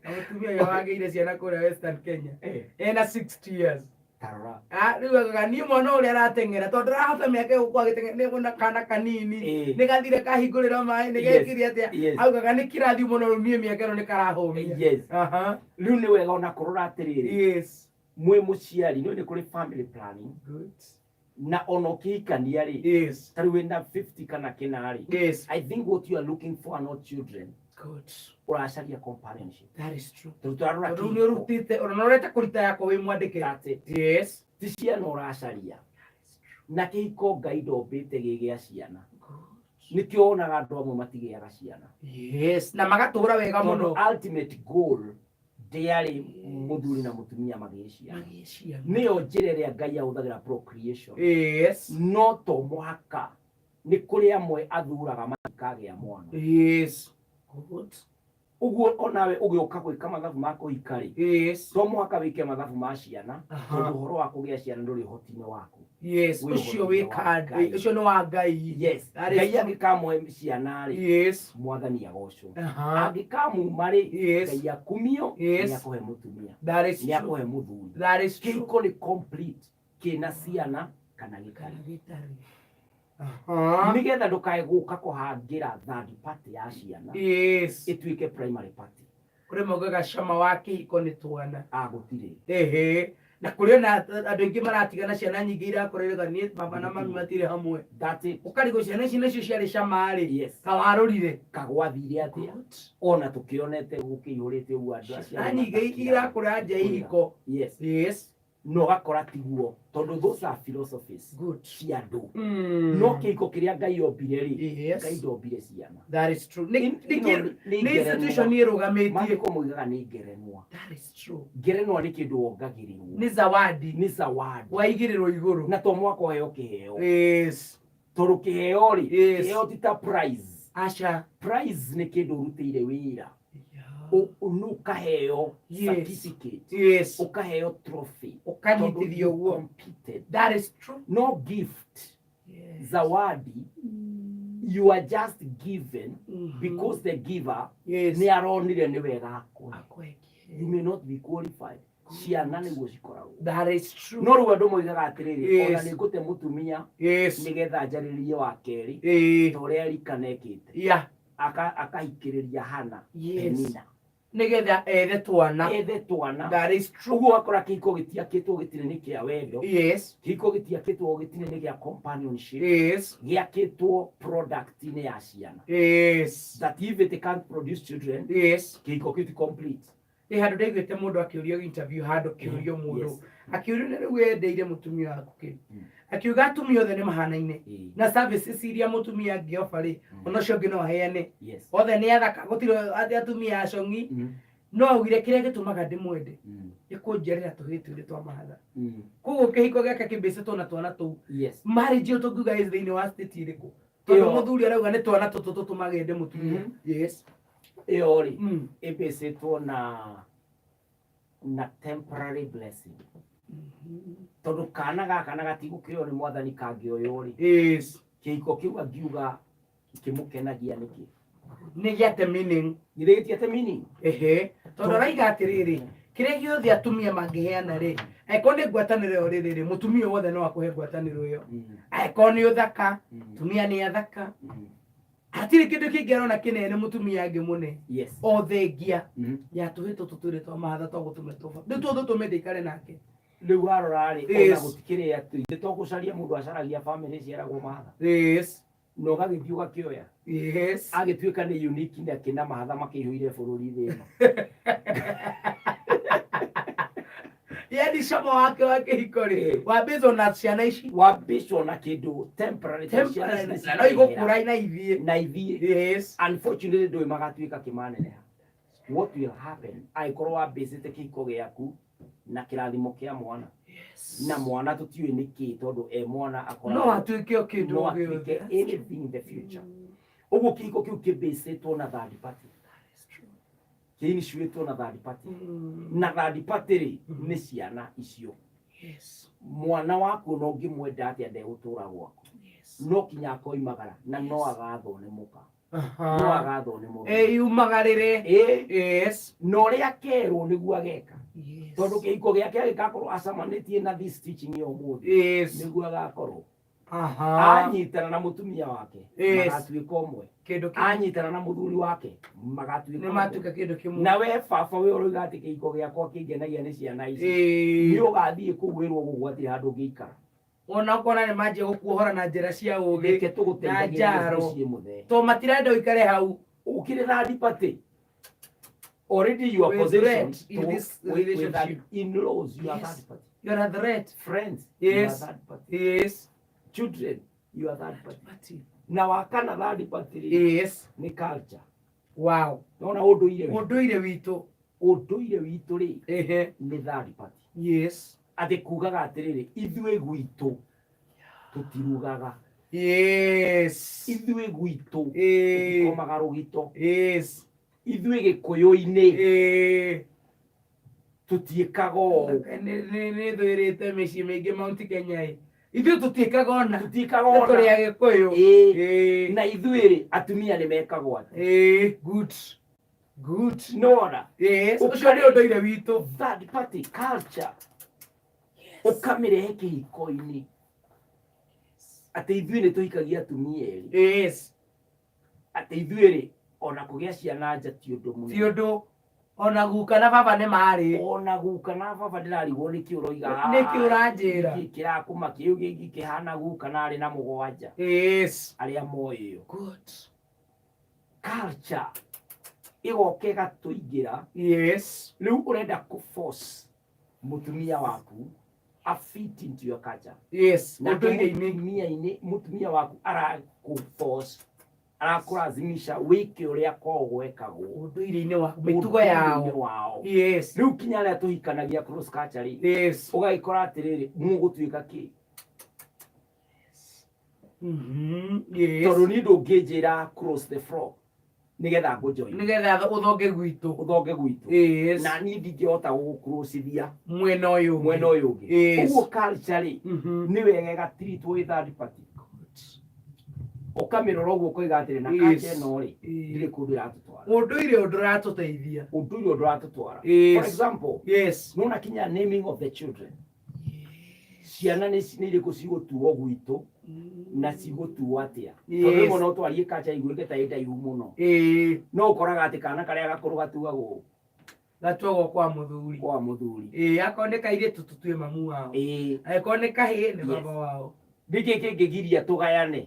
Na mũtumia ũyũ wagĩire ciana kũrĩa Western Kenya ena 60 years. Tarora. Ah, rĩu augaga, "Niĩ mwana ũrĩa arateng'era, tondũ ndĩrahota mĩaka ĩyo gũkorwo agĩteng'era, nĩ na kana kanini, nĩ gathire kahingũrĩra maĩ, nĩ gekire atĩa." Augaga nĩ kĩrathi mũno, rĩu niĩ mĩaka ĩno nĩ karahũmia. Rĩu nĩ wega ona kũrora atĩrĩrĩ, mwĩ mũciari nĩ kũrĩ family planning, na ona ũkĩhikania rĩ, ta rĩu wĩna 50 kana kĩna rĩ, I think what you are looking for are not children. Ũracaria companionship. That is true. Tondũ tũrarora Tondũ rĩu nĩ kĩhiko. ũrutĩte ona no ũrete kũruta yakwa wĩ mwandĩke. That's it. Ti ciana ũracaria. Na kĩhiko Ngai ndombĩte gĩ gĩa ciana. Nĩkĩo wonaga andũ amwe matigĩaga ciana. Yes, na magatũra wega mũno. Tondũ ultimate goal ndĩarĩ mũthuri na mũtumia magĩe ciana. Magĩe ciana. Nĩyo njĩra ĩrĩa Ngai ahũthagĩra procreation. No to mũhaka, nĩ kũrĩ amwe athuraga matikagĩa mwana. Ũguo onawe ũgĩũka gwĩka mathabu ma kũhika rĩ, to mũhaka wĩke mathabu ma ciana, tondũ ũhoro wa kũgĩa ciana ndũrĩ ũhoti-inĩ waku. Wĩ Ũcio ũhoti-inĩ wĩ wa kandi Ngai. ũcio nĩ wa Ngai. That is Ngai true. angĩkamũhe ciana rĩ, Mwathani agocwo. Angĩkamuma rĩ, Ngai akumio. Nĩ akũhe mũtumia, That is nĩ true. akũhe mũthuri. That is true. Kĩhiko nĩ complete, kĩna ciana kana gĩtarĩ. Kana gĩtarĩ. Nĩgetha ndũkae gũka kũhangĩra third party ya ciana ĩtuĩke primary party. Kũrĩ maugaga cama wa kĩhiko nĩ twana. Agũtirĩ. Ehe, na kũrĩ ona andũ aingĩ maratigana, ciana nyingĩ irakorerega niĩ baba na mami matirĩ hamwe. That's it. Ũkarigwo ciana ici nacio ciarĩ cama rĩ, kawarũrire. Kagwathire atĩa ona tũkĩonete gũkĩihũrĩte ũguo andũ acio Ciana nyingĩ irakũra nja ya ihiko. Na ũgakora tiguo, tondũ those are philosophies cia andũ. No kĩhiko kĩrĩa Ngai ombire rĩ, Ngai ndombire ciana. That is true. Ĩno Nĩ nĩ ngerenwa. institution ĩrũgamĩtie. Maandĩko moigaga nĩ ngerenwa. That is true. Ngerenwa nĩ kĩndũ wongagĩrĩrwo. Nĩ zawadi. Nĩ zawadi. Waigĩrĩrwo igũrũ. Na to mwaka ũheo kĩheo, tondũ kĩheo rĩ, kĩheo ti ta prize. Aca. Prize nĩ kĩndũ ũrutĩire wĩra, nĩ ũkaheo certificate, ũkaheo trophy. Ũkanyitithio Tondũ you ũguo. competed. That is true. No gift, zawadi. You are just given because the giver nĩ aronire nĩ wega akũhe. Akũhe. You may not be qualified. Ciana nĩguo cikoragwo. That is true. No rĩu andũ moigaga atĩrĩrĩ, ona Yes. nĩ ngũte mũtumia nĩgetha njarĩrie wa kerĩ, ta ũrĩa Elikana ekĩte. Akahikĩrĩria Hana, Penina. Nĩgetha ethe twana. Ethe twana. That is true. Ũguo ũgakora kĩhiko gĩtiakĩtwo gĩtirĩ nĩ kĩa wendo. Kĩhiko gĩtiakĩtwo gĩtirĩ nĩ gĩa companionship. Gĩakĩtwo product-inĩ ya ciana. That if it can't produce children, kĩhiko kĩu ti complete. Nĩ handũ ndaiguĩte mũndũ akĩũrio interview handũ kĩũrio mũndũ akĩũrio nĩ rĩu wendeire mũtumia waku kĩ, akiuga atumia othe nĩ mahanaine na services iria mũtumia angĩoba rĩ, ona ũcio ũngĩ no aheane. Othe nĩ athaka, gũtirĩ atĩ atumia acong'i. No augire kĩrĩa gĩtũmaga ndĩmwende nĩ kũnjiarĩra tũhĩĩ twĩrĩ twa mahatha. Koguo kĩhiko gĩake kĩmbĩcĩtwo na twana tũu. Marriage ĩyo tũngiuga ĩ thĩinĩ wa state ĩrĩkũ, tondũ mũthuri arauga nĩ twana tũtũ tũtũmaga ende mũtumia? Ĩyo rĩ, ĩmbĩcĩtwo na temporary blessing, tondũ kana gaka na gatigũkĩoywo nĩ mwathani kangĩoywo rĩ, kĩhiko kĩu angiuga kĩmũkenagia nĩkĩ? Nĩ gĩate meaning. Githĩ gĩtiate meaning? Ehe, tondũ araiga atĩrĩrĩ, kĩrĩa gĩothe atumia mangĩheana rĩ, angĩkorwo nĩ ngwatanĩro ĩyo rĩrĩ rĩ, mũtumia wothe no akũhe ngwatanĩro ĩyo. Angĩkorwo nĩ ũthaka, mũtumia nĩ athaka. Hatirĩ kĩndũ kĩngĩ arona kĩnene mũtumia angĩmũne o thengia ya tũhĩ tũtũ twĩrĩ twa mahatha twa gũtũme tũba nĩtuo tũtũmĩte ikare nake. Rĩu warora rĩ, ona gũtikĩrĩ atĩ ithe to gũcaria mũndũ acaragia bamĩrĩ ĩciaragwo mahatha na ũgagĩthiĩ ũgakĩoya agĩtuĩka nĩ unique na kĩna mahatha makĩihũire bũrũri thĩ ĩno. Yani cama wake wa kĩhiko rĩ, wambĩtwo na ciana ici. Wambĩcwo na kĩndũ temporary, tondũ ciana ici na no igũkũra na ithiĩ. Na ithiĩ. Unfortunately ndũĩ magatuĩka kĩmaneneha, what will happen angĩkorwo wambĩcĩte kĩhiko gĩaku na kĩrathimo kĩa mwana, na mwana tũtiũĩ nĩkĩ, tondũ e mwana no akoragwo atuĩke o kĩndũ no o atuĩke gĩothe. Anything in the future. Ũguo kĩhiko kĩu kĩmbĩcĩtwo na third party, kĩiniciĩtwo na third party, na third party rĩ, nĩ ciana icio. Mwana waku no ũngĩmwenda atĩa, ndegũtũra gwaku. No kinya akoimagara na no agathwo nĩ mũka, no agathwo nĩ mũrũme. Ĩyumagarĩre. Na ũrĩa akerwo nĩguo ageka, tondũ kĩhiko gĩake agĩgakorwo acemanĩtie na this teaching ya ũmũthĩ, nĩguo agakorwo anyitana na mũtumia wake, magatuĩka ũmwe. Kĩndũ kĩmwe. Anyitana na mũthuri wake, magatuĩka nĩ ũmwe. matuĩka kĩndũ kĩmwe. Na we baba we ũroiga atĩ kĩhiko gĩakwa kĩngenagia nĩ ciana ici, nĩ ũgathiĩ kũu wĩrwo gũkũ hatirĩ handũ ũngĩikara. Ona ũkona nĩ manjia gũkuohora na njĩra cia ũgĩ Reke na tũgũteithagia njaro. mũciĩ mũthee. To matirenda ũikare hau. Ũkĩrĩ third party already, you are With positioned threat in this with relationship. in-laws, you are third party. You are a threat. Friends, you are third party. Children, you are third party. Na wakana third party rĩ, nĩ culture. Nona ũndũire witũ. Ũndũire witũ. Ũndũire witũ rĩ, nĩ third party. Atĩ kugaga atĩrĩrĩ, ithuĩ gwitũ tũtirugaga. Ithuĩ gwitũ tũtikomaga rũgito. Ithuĩ gĩkũyũ-inĩ tũtiĩkaga ũũ. Nĩ thwĩrĩte mĩciĩ mĩingĩ Mount Kenya ĩ, ithuĩ tũtiĩkaga ona Tũtiĩkaga nĩ tũrĩ ona. Agĩkũyũ. Na ithuĩ rĩ, atumia nĩ mekagwo atĩ. Good, good. Nona Ũcio nĩ ũndũire witũ. Third party culture ũkamĩrehe kĩhiko-inĩ, atĩ ithuĩ nĩ tũhikagia atumia erĩ, atĩ ithuĩ rĩ, ona kũgĩa ciana nja ti ũndũ Ti mũnene. Ũndũ ona guka na baba nĩ marĩ. Ona guka na baba, ndĩrarigwo nĩkĩ ũroiga. Nĩkĩ ũranjĩra? Nĩkĩ kĩrakũma kĩu gĩngĩ kĩhana guka na arĩ na mũgwanja arĩa moĩ ĩyo. Culture ĩgoka ĩgatũingĩra. Rĩu ũrenda kũ force mũtumia waku a fit into your culture. Nake Ũndũire-inĩ. Mũtumia-inĩ, mũtumia waku arakũ force, arakũrazimisha wĩke ũrĩa kwao gwekagwo. Ũndũire-inĩ wa mĩtugo yao. Ũndũire-inĩ wao. Rĩu kinya arĩa tũhikanagia cross culture rĩ, ũgagĩkora atĩrĩrĩ, mũgũtuĩka kĩ? Tondũ niĩ ndũngĩnjĩra cross the floor nĩgetha ngũjoin. Nĩgetha ũthonge gwitũ. Ũthonge gwitũ. Na niĩ ndingĩhota gũgũcrossithia Mwena ũyũ ũngĩ. Mwena ũyũ ũngĩ. Ũguo culture rĩ, nĩ wega ĩgatiritwo ĩ third party. Ũkamĩrora ũguo ũkoiga atĩrĩ, na Yes. culture ĩno rĩ, ndirĩ kũndũ ĩratũtwara. Ũndũire ũndũ ũratũteithia. Ũndũire ũndũ ũratũtwara. For example, nona kinya naming of the children, ciana nĩ nĩ irĩkũ cigũtuo gwitũ na cigũtuo atĩa? Tondũ rĩmwe no twarie culture iguĩke ta ĩ ndaihu mũno, no ũkoraga atĩ kana karĩa gakũrũ gatuagwo Gatuagwo kwa mũthuri. Kwa mũthuri. Akorwo nĩ kairĩtu, tũtue mamu wao. Angĩkorwo nĩ kahĩĩ, nĩ baba wao. Nĩkĩ kĩngĩgiria tũgayane?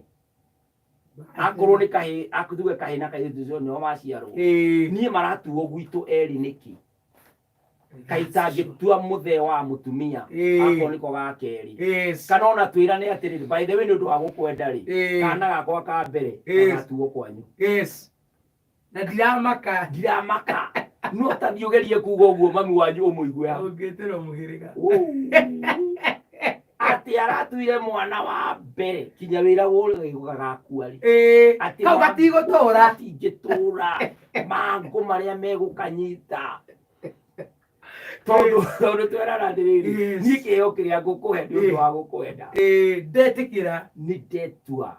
Akorwo nĩ kahĩĩ, tuge kahĩĩ na kairĩtu ũcio nĩo maciarwo, niĩ maratuo gwitũ erĩ nĩkĩ? Kaĩ itangĩtua mũthee wa mũtumia akorwo nĩko ga kerĩ? Kana ona twĩrane atĩrĩrĩ, by the way, nĩ ũndũ wa gũkwenda rĩ, kana gakwa ka mbere gagatuo kwanyu. Yes, na ndiramaka. Ndiramaka, no tathiĩ ũgerie kuga ũguo mami wanyu ũmũigue hau. Ũngĩtĩrwo mũhĩrĩga. Atĩ aratuire mwana wa mbere kinya wĩra gagakua rĩ. Atĩ Kau gatigũtũra. Gatingĩtũra, mangũ marĩa megũkanyita, tondũ twerana atĩrĩrĩ, niĩ kĩheo kĩrĩa ngũkũhe nĩ ũndũ wa gũkwenda. Ndetĩkĩra. Nĩ ndetua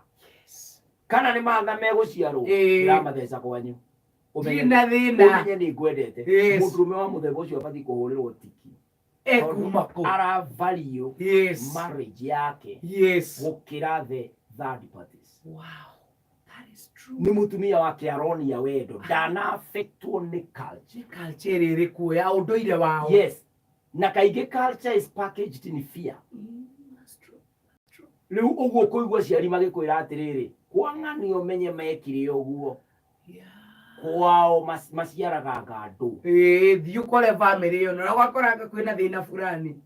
kana nĩ matha megũciarwo, ndĩramatheca kwanyu. Ũmenye Ndina thĩna. Ũmenye nĩ ngwendete. Mũndũrũme wa mũthemba ũcio abatiĩ kũhũrĩrwo tiki. Ekuma kũ? Ara value marriage yake gũkĩra the third parties. Wow, that is true. Nĩ mũtumia wake aronia wendo, ndana affectwo nĩ culture. Culture ĩrĩa ĩrĩ kuo ya ũndũire wao. Yes, na kaingĩ culture is packaged in fear. That's true. Rĩu ũguo kũigua aciari magĩkwĩra atĩrĩrĩ, kwang'ani ũmenye mekire ũguo kwao maciaraga ngandũ. Ĩĩ, thiĩ ũkore bamĩrĩ ĩyo na ũgakora kwĩna thĩna fulani.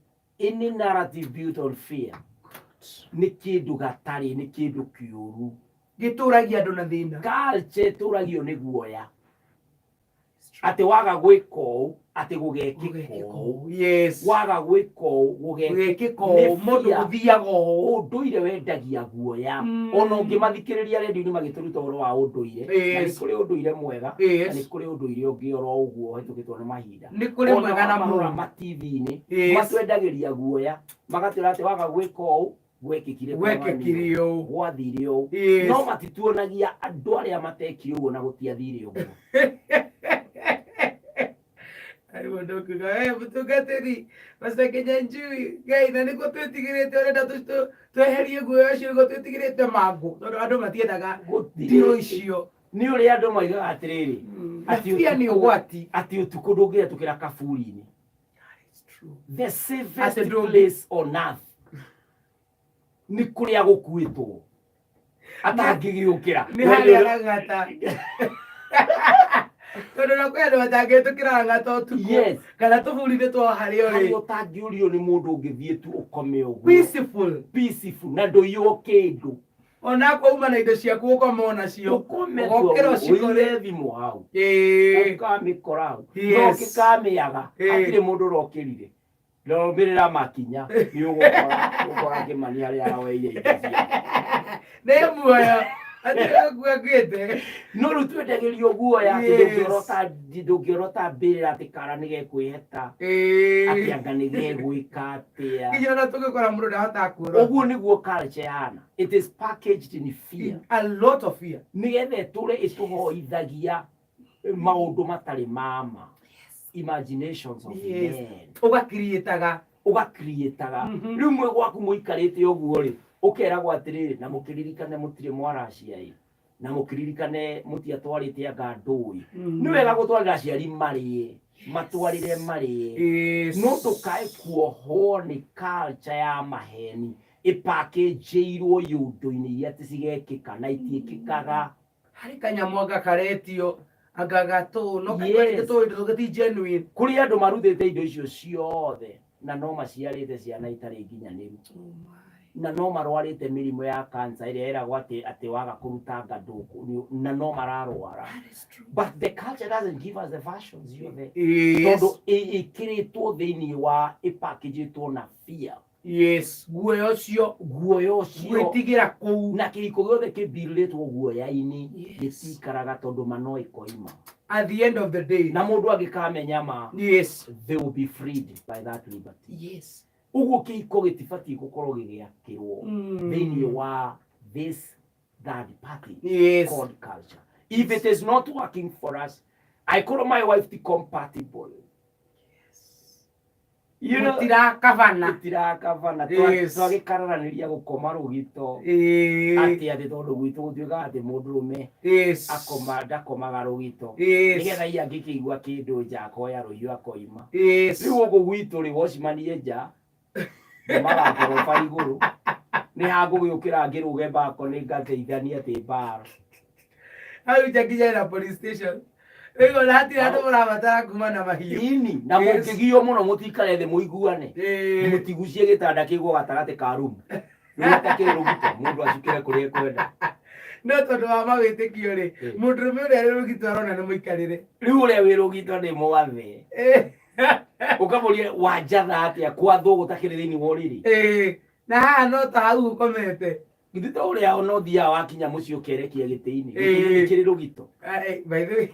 Any narrative built on fear nĩ kĩndũ gatarĩ, nĩ kĩndũ kĩũru. Gĩtũragia andũ na thĩna. Culture ĩtũragio nĩ guoya atĩ waga gwĩka ũũ, atĩ gũgekĩka ũũ. Waga gwĩka ũũ, gũgekĩka. Gũgekĩka ũũ, mũndũ fear. Gũthiaga ũũ. Ũndũire wendagia guoya. Ona ũngĩmathikĩrĩria redio-inĩ magĩtũruta ũhoro wa ũndũire, na nĩ kũrĩ ũndũire mwega na nĩ kũrĩ ũndũire ũngĩ oro ũguo ũhetũkĩtwo nĩ mahinda. Nĩ kũrĩ Ona mwega na wamarora mũũru. ma TV-inĩ, matwendagĩria guoya, magatwĩra atĩ waga gwĩka ũũ, gwekĩkire kwa Gwekĩkire ũũ. gwathire ũũ. No matituonagia andũ arĩa matekire ũguo na gũtiathire ũguo. Harĩ mũndũ ũkuga, "Eh, mũtungatĩri Pastor Kinyanjui, Ngai, na nĩguo twĩtigĩrĩte, ũrenda tweherie guoya ũcio nĩguo twĩtigĩrĩte mangũ," tondũ andũ matiendaga ndirũ icio. Nĩ ũrĩa andũ moigaga atĩrĩrĩ, Na atĩ fear nĩ ũgwati. Atĩ ũtukũ ndũngĩhetũkĩra kaburi-inĩ, the safest Atĩ place on earth nĩ kũrĩa gũkuĩtwo atangĩgĩũkĩra. Nĩ harĩa rang'ata, tondũ na kwĩ andũ matangĩtũkĩra rang'ata ũtukũ kana tũburi-inĩ twa harĩa harĩa ũrĩ. Ũtangĩũrio nĩ mũndũ, ũngĩthiĩ tu ũkome ũguo. Peaceful. Peaceful, na ndũiywo kĩndũ. Ona kwauma na indo ciaku, ũkoma onacio. Ũkome tu. Ũgokĩra ũcikore. Ũige thimũ hau, ũkamĩkora hau, no ũngĩkamĩaga, hatirĩ mũndũ ũrokĩrire. Rũmĩrĩra makinya, nĩ ũgũkora ũgũkora Kĩmani harĩa aroeire indo ciake. Nĩ muoyo, hatirĩ gũkua ngĩte. No rĩu twendagĩrio guoya atĩ ndũngĩorota mbĩrĩra, atĩ kara nĩ gekwĩheta, atĩ anga nĩ gegwĩka atĩa. Nginya ona tũgĩkora mũndũ ndahotaga kuorota. Ũguo nĩguo culture yahana, it is packaged in fear. A lot of fear. Nĩgetha ĩtũre ĩtũhoithagia maũndũ matarĩ mama, imaginations of men. Ũgakiriĩtaga. Ũgakiriĩtaga. Rĩu mwe gwaku mũikarĩte ũguo rĩ, ũkeragwo atĩrĩrĩ, na mũkĩririkane mũtirĩ mwaracia ĩ, na mũkĩririkane mũtiatwarĩte anga ndũĩ. Nĩ wega gũtwarĩra aciari marĩe, matwarĩre marĩe, no ndũkae kuohwo nĩ culture ya maheni ĩpakĩnjĩirwo iũndũ-inĩ iria atĩ cigekĩka na itiĩkĩkaga. Harĩ kanyamũ anga karetio anga gatũ no kaigua tũĩ tũngĩ ti genuine. Kũrĩ andũ marutĩte indo icio ciothe na no maciarĩte ciana itarĩ nginyanĩru, na no marwarĩte mĩrimũ ya cancer ĩrĩa ĩragwo atĩ waga kũruta nga na no mararwara. But the culture doesn't give us the versions ciothe, tondũ ĩkĩrĩtwo thĩinĩ wa ĩpakĩjĩtwo na fear. Yes, guoya ũcio. Guoya ũcio. Gwĩtigĩra kũu. Na kĩhiko gĩothe kĩmbirĩtwo guoya-inĩ gĩtikaraga, tondũ ma no ĩkoima. At the end of the day. Na mũndũ angĩkamenya ma, they will be freed by that liberty. Ũguo kĩhiko gĩtibatiĩ gũkorwo gĩgĩakĩrwo thĩinĩ wa this third party called culture. If it is not working for us, I call my wife the compatible. You know, Mũtirakabana. tũtirakabana. Twagĩkararanĩria gũkoma rũgito atĩ atĩ tondũ gwitũ gũtuĩkaga atĩ mũndũrũme akoma ndakomaga rũgito nĩgetha ia angĩkĩigua kĩndũ nja akoya rũhiũ akoima. Rĩu gũkũ gwitũ rĩ wocimanie nja ngomaga ngoroba igũrũ nĩ hangũgĩũkĩra ngĩrũge mbako nĩ ngateithania atĩ mbara. Hau nja nginya ĩna police station. Rĩu ona hatirĩ andũ mũrabatara kuma na mahiũ. Ini na mũngĩgio mũno mũtikare thĩ mũiguane. Mũtigucie gĩtanda kĩgwo gatagatĩ ka rumu rĩrĩa kĩrĩ rũgito mũndũ acukĩre kũrĩa ekwenda. No tondũ wa mawĩtĩkio rĩ, mũndũrũme ũrĩa arĩ rũgito arona nĩ mũikarĩre. Rĩu ũrĩa wĩ rũgito nĩ mwathe ũkamũria wanjatha atĩa kwathwo gũtakĩrĩ thĩinĩ wa ũrĩrĩ. Na haha no ta hau ũkomete. Githĩ to ũrĩa ona ũthiaga wakinya mũciĩ ũkerekia gĩtĩ-inĩ gĩtĩ kĩrĩ rũgito. Ah, by the way,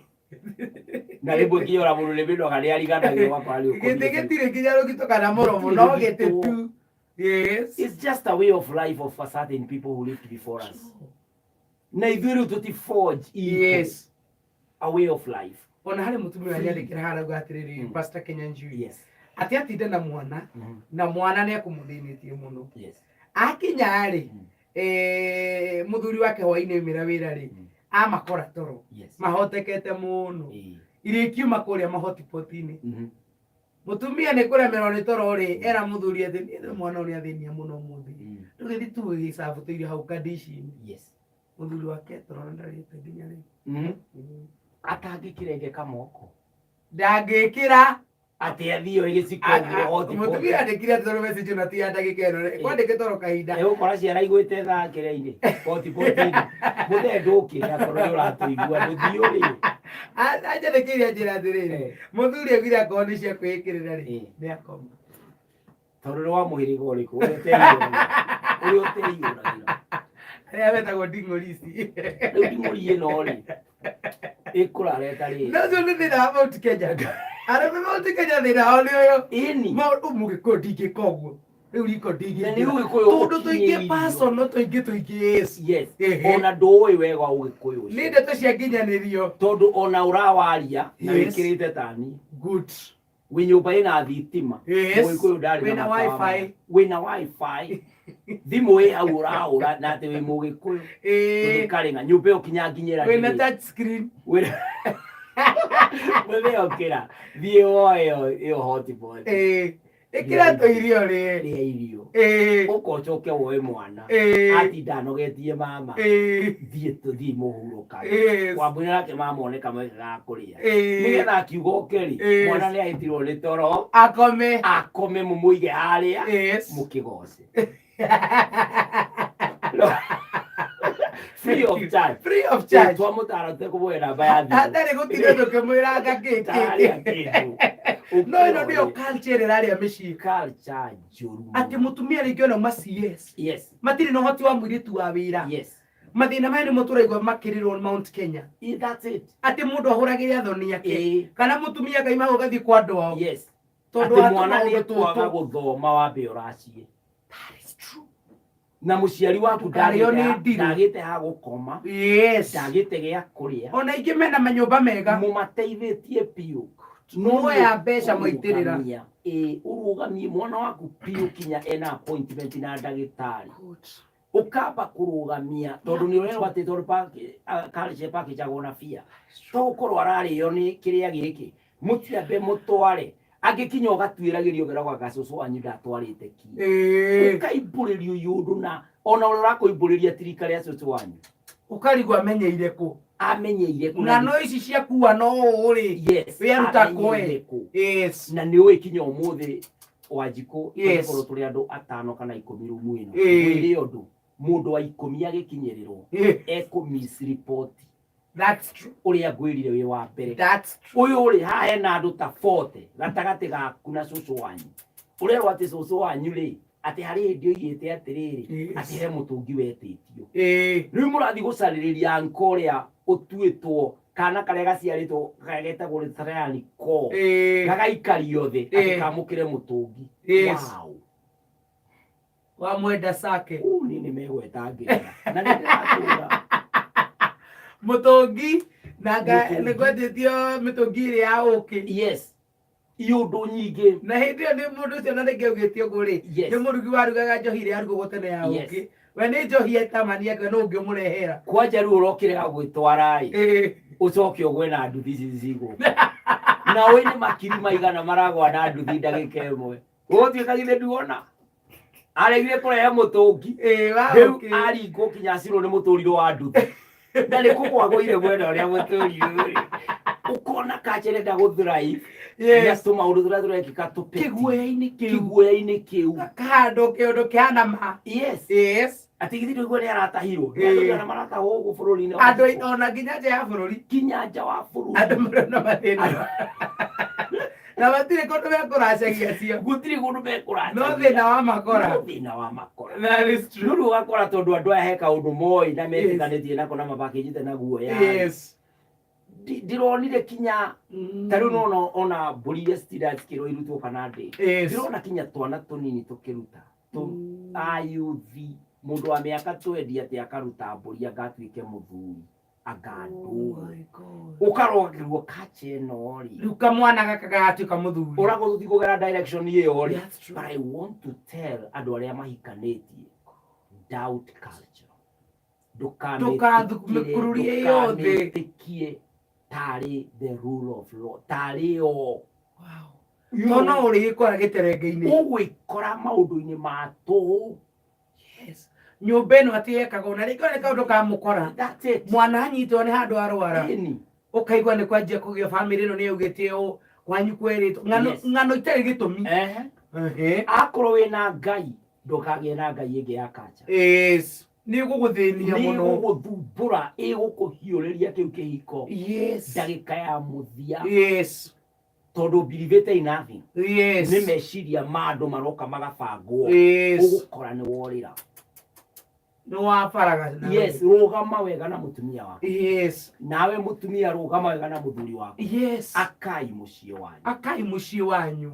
Na rĩmwe kĩora mũndũ nĩ mĩnoga nĩ ariganagĩrwo ũgakora nĩ gĩtĩ ũkomire. gĩtirĩ nginya rũgito kana mũromo, Gĩtirĩ no rũgito. gĩtĩ tu. Yes. It's just a way of life of a certain people who lived before us. Na ithuĩ rĩu tũti forge into a way of life. Ona harĩ mũtumia ũrĩa nyandĩkĩra haha arauga atĩrĩrĩ, Pastor Kenyanjui, atĩ atinda na mwana na mwana nĩ ekũmũthĩnĩtie mũno. Akinya rĩ, mũthuri wake hwainĩ aumĩra wĩra rĩ, amakora toro mahotekete mũno, irio ikiuma kũrĩa mahotipoti-inĩ. Mũtumia nĩ kũremerwo nĩ toro rĩ, era mũthuri atĩ "Niĩ mwana ũyũ nĩ athĩnia mũno ũmũthĩ, tũgĩthiĩ tu gĩcabu tũirio hau kandici-inĩ." Mũthuri wake toro na ndarĩte nginya rĩu. Atangĩkĩrengeka moko Ndangĩkĩra. Atĩ athiĩ oe gĩciko ũguo hotipoti. Mũtumia andĩkire atĩ tondũ message ĩno ti ya ndagĩka ĩno rĩ, kwandĩkĩtwo oro kahinda. Ĩgũkora ciana igwĩte thaa kĩrĩa-inĩ hotipoti-inĩ mũthee ndũkĩre akorwo nĩ ũratũigua ndũthiĩ ũrĩ. Anjandĩkĩire anjĩra atĩrĩrĩ, mũthuri augire akorwo nĩ cia kwĩĩkĩrĩra rĩ, nĩ akoma. Tondũ nĩ wa mũhĩrĩga ũrĩkũ ũrĩa ũteyũragĩra ũrĩa ũteyũragĩra. Arĩa metagwo nding'ũri ici. Rĩu nding'ũri ĩno rĩ ĩkũrara ĩtarĩ. No ũcio nĩ thĩna wa Mount Kenya. Arũme Mount Kenya thĩna wao nĩ ũyũ. Ĩni. Maũndũ mũgĩkũyũ ndingĩka ũguo. Rĩu riko Na nĩ ndingĩingĩra. ũgĩkũyũ Tũndũ tũingĩ ũkinyĩirio. personal tũingĩ tũingĩ yes. Ona ndũĩ wega ũgĩkũyũ Nĩ ũcio. ndeto cia nginyanĩrio. Tondũ ona ũrawaria na wĩkĩrĩte tani. Wĩ nyũmba ĩna thitima. Mũgĩkũyũ ndarĩ na Wĩna matawa maya. wifi. Wĩna wifi. Thimũ ĩ hau ũrahũra na atĩ wĩ mũgĩkũyũ. Tũgĩkarĩng'a nyũmba ĩyo kinya nginyĩra Wĩna ndĩrĩ. touch screen. Mũthee ũkĩra thiĩ woe ĩyo hotpot. Ĩkĩra tũirio rĩe. Rĩa irio. Ũka ũcoke woe mwana. Atinda anogetie mama. Thiĩ tũthiĩ mũhurũkage. Wambũi nake mama one kamweke ga kũrĩa. Nĩgetha akiuga oke rĩ, mwana nĩ ahĩtirwo nĩ toro. Akome. Akome mũmũige harĩa. Mũkĩgoce. Free of charge. Free of charge. Twamũtara tũtekũmũhe namba ya thimũ. Hatarĩ gũtinda tũkĩmwĩranga kĩ kĩ Tarĩa kĩ. kĩndũ. No ĩno nĩyo culture ĩrĩa ĩrarĩa mĩciĩ. Culture njũru mũno. Atĩ mũtumia rĩngĩ ona ma CS. Matirĩ na ũhoti wa mũirĩtu wa wĩra. Mathĩna maya nĩmo tũraigua makĩrĩrwo Mount Kenya. That's it. Atĩ mũndũ ahũragĩre athoni ake. Kana mũtumia akaima hau agathiĩ kwa andũ ao. Tondũ Atĩ wa mwana tũmaũndũ nĩ ekwaga tũtũ. gũthoma wambe ũracie. That is true. Na mũciari waku Ndũkarĩo nĩ ndirũ. ndagĩte ha gũkoma. Ndagĩte gĩa kũrĩa. Ona aingĩ mena manyũmba mega. Mũmateithĩtie biũ. Muoya mbeca mwaitĩrĩra. Ĩĩ, ũrũgamie mwana waku biũ kinya ena appointment na ndagĩtarĩ. Ũkamba kũrũgamia tondũ nĩ ũrerwo atĩ tondũ culture package na bia. To gũkorwo ararĩo nĩ kĩrĩa gĩkĩ. Mũtiambe mũtware. Angĩkinya ũgatuĩragĩrio ũkeragwo anga cũcũ wanyu ndatwarĩte ki. Ũkaimbũrĩrio iũndũ na ona ũrĩa ũrakũimbũrĩria ti rika rĩa cũcũ wanyu. Ũkarigwo amenyeire kũ. Amenyeire kũ. Ng'ano ici cia kuwa no ũũ rĩ. Wĩaruta Amenyeire kũ? kũ. Na nĩ ũĩ kinya ũmũthĩ Wanjikũ tũgĩkorwo tũrĩ andũ atano kana 10 rumu ĩno. Ngwĩre ũndũ mũndũ wa 10 agĩkinyĩrĩrwo ekũ misreport. That's true. Ũrĩa ngwĩrire wĩ wa mbere. That's true. Ũyũ rĩ haha hena andũ ta 40 gatagatĩ gaku na cũcũ wanyu. Ũrerwo atĩ cũcũ wanyu rĩ atĩ harĩ hĩndĩ oigĩte atĩrĩrĩ atĩ he mũtũngi wetĩtio. Rĩu mũrathiĩ gũcarĩrĩria anko ũrĩa ũtuĩtwo kana karĩa gaciarĩtwo karĩa getagwo rĩtarani ko gagaikario thĩ atĩ kamũkĩre mũtũngi. Wow. Wamwenda sake. Ũũ nĩ nĩmendete. Megwetangĩra na nĩ ndĩratũra. Mũtũngi na Mũtũngi. nĩ kwendetio mĩtũngi ĩrĩ ya ũkĩ. Yes, iũndũ nyingĩ. Na hĩndĩ ĩyo nĩ mũndũ ũcio na rĩngĩ augĩte ũguo rĩ, nĩ mũrugi warugaga njohi ĩrĩa yarugagwo tene ya ũkĩ. We nĩ njohi etamani yake no ũngĩmũrehera. Kwanja rĩu ũrokĩrega gwĩtwara ĩ, ũcoke ũgwe na nduthi ici cigũka na ũĩ nĩ makiri maigana maragwa na nduthi ndagĩka ĩmwe, gũgũtuĩka githĩ nduona aregire kũrehe mũtũngi. Wa Rĩu ũkĩ. aringwo kinya acirwo nĩ mũtũrirũ wa nduthi na nĩ kũgwagũire mwena ũrĩa mũtũrirũ rĩ, ũkona kacherenda gũthrive na tũmaũndũ tũrĩa tũrekĩka tũpeti Kĩguoya-inĩ kĩu. Kĩguoya-inĩ kĩu. Kahandũ kĩũndũ kĩhana ma. Atĩ githĩ ndũigua nĩ aratahirwo nĩ andũ aigana maratahwo gũkũ bũrũri-inĩ wa Andũ Mexico? Ona nginya nja ya bũrũri. Kinya nja wa bũrũri. Andũ marĩ na mathĩna na matirĩ kũndũ mekũracagia cio. Gũtirĩ kũndũ mekũracagia. No thĩna wa makora. No thĩna wa makora. That is true. Rĩu ũgakora tondũ andũ aya he kaũndũ moĩ na metĩkanĩtie nako na mabakĩnjĩte na guoya. Ndĩronire kinya ta rĩu nona ona mbũri iria citiratikĩrwo irutwo kana ndĩ ndĩrona kinya twana tũnini tũkĩruta ayuthi, mũndũ wa mĩaka twendi atĩ akaruta mbũri anga atuĩke mũthuri anga ndũũ, ũkarogirwo kacha ĩno rĩ. Rĩu kamwana gaka gagatuĩka mũthuri. Ũragwo tũtikũgera direction ĩyo rĩ. That's true. But I want to tell andũ arĩa mahikanĩtie, doubt culture. Ndũkamĩkururie yothe. Ndũkamĩtĩkie tarĩ the rule of law, tarĩ o To no ũrĩgĩkora gĩterenge-inĩ. Ũgwĩkora maũndũ-inĩ ma tũhũ. Nyũmba ĩno atĩ yekagwo na rĩngĩ nĩ kaũndũ kamũkora. That's it. Mwana anyitwo nĩ handũ arwara. Ĩni. Ũkaigua nĩ kwanjia kũgĩa bamĩrĩ ĩno nĩ yaugĩte ũũ kwanyu kwerĩtwo ng'ano ng'ano itarĩ gĩtũmi. Akorwo wĩna Ngai, ndũkagĩe na ngai ĩngĩ ya kacha. Yes, nĩ gũgũthĩnia Nĩ mũno. Ĩgũgũthumbũra, ĩgũkũhiũrĩria kĩu kĩhiko ndagĩka ya mũthia, tondũ believĩte in nothing. Nĩ meciria ma andũ maroka magabangwo, ũgũkora nĩ worĩra. Nĩ wabaraga. Yes, rũgama wega na mũtumia waku. Nawe mũtumia, rũgama wega na mũthuri waku. Akai mũciĩ wanyu. Akai mũciĩ wanyu.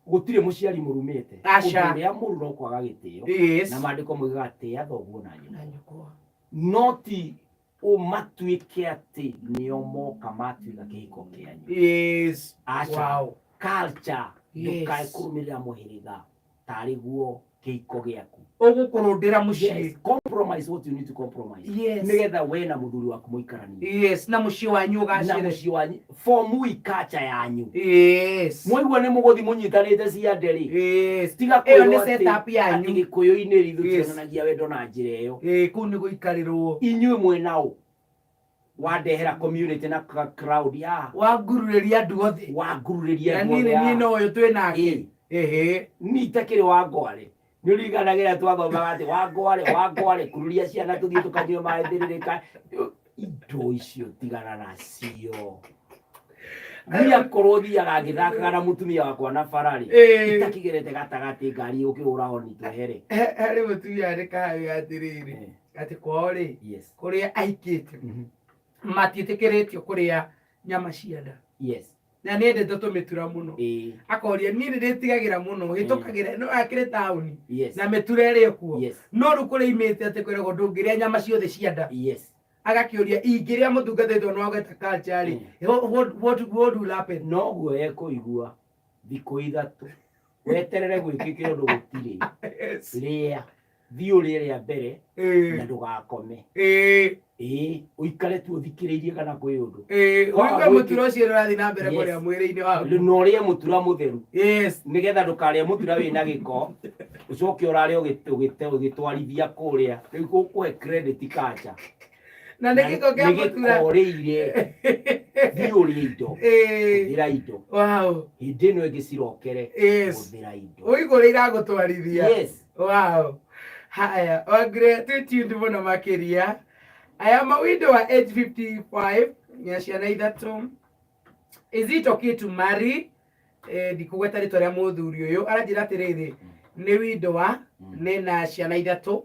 Gũtirĩ mũciari mũrumĩte. Aca. Ũndũ ũrĩa mũru no kwaga gĩtĩo, na maandĩko moigaga tĩĩa thoguo na nyũkwa. Na nyũkwa. No ti ũmatuĩke atĩ nĩo moka matuĩka kĩhiko kĩanyu. Aca. Culture, ndũkae kũrũmĩrĩra mũhĩrĩga tarĩ guo kĩhiko gĩaku. Ũgũkũrũndĩra mũciĩ. Yes, compromise what you need to compromise, nĩgetha we na mũthuri waku mũikaranie. Yes, na mũciĩ wanyu Na ũgacĩre. Mũciĩ wanyu, form culture yanyu. Mwaigua nĩ mũgũthi mũnyitanĩte ciande rĩ, tiga Ĩyo nĩ kwĩrwo atĩ setup yanyu. Atĩ gĩkũyũ-inĩ rĩ, ithuĩ tionanagia wendo na njĩra ĩyo. Ĩĩ, kũu nĩ gũikarĩrwo. Inyuĩ mwĩnaũ wandehera community na crowd ya Wangururĩria andũ othe. Wangururĩria Na andũ niĩ othe. Niĩ no ũyũ twĩ nake. Ĩĩ. Ni itakĩrĩ wa ngware, nĩ ũriganagĩra twathomaga atĩ wa ngware kururia ciana tũthiĩ tũkanyue maĩ thĩrĩrĩka. Indo icio tigana nacio. Niĩ akorwo thiaga ngĩthakaga na mũtumia wakwa na bara rĩ, itakĩgerete gatagatĩ ngari ũkĩhũra honi twehere. Harĩ mũtumia andĩkaga atĩrĩrĩ, atĩ kwao rĩ, kũrĩa ahikĩte, matiĩtĩkĩrĩtio kũrĩa nyama cia nda, na nĩ endete tũmĩtura mũno. Akoria, niĩ nĩ ndĩtigagĩra mũno hĩtũkagĩra no akĩrĩ taũni na mĩtura ĩrĩ kuo, no rĩu kũrĩa imĩte atĩ kwĩragwo ndũngĩrĩa nyama ciothe cia nda. Agakĩũria, ingĩrĩa mũtungatĩtwo no agweta culture rĩ, what will happen? Noguo ekũigua thikũ 3 weterere gwĩkĩke ũndũ gũtirĩ. Rĩa, thiĩ ũrĩe rĩa mbere na ndũgakome. Ĩĩ, ũikare tu ũthikĩrĩirie kana kwĩ ũndũ. Ũigue mũtura ũcio ũrathiĩ na mbere kũrĩa mwĩrĩ-inĩ waku. Na ũrĩe mũtura mũtheru, nĩgetha ndũkarĩe mũtura wĩna gĩko ũcoke ũrare ũgĩtwarithia kũrĩa rĩu gũkũhe credit kacha. Na nĩ gĩko kĩa Nĩ mũtura. Gĩko ũrĩire. Thiĩ ũrĩe indo, hũthĩra indo. Hĩndĩ ĩno ĩngĩ cirokere, hũthĩra indo. Ũigũrĩ iragũtwarithia. Wow. Haya, Wangire, twĩ tuned mũno makĩria. I am a widow wa age 55, nina ciana ithatũ. Is it okay to marry? Ndikũgweta rĩtwa rĩa mũthuri ũyũ. Aranjĩra atĩrĩrĩ, nĩ widow, nĩ na ciana ithatũ.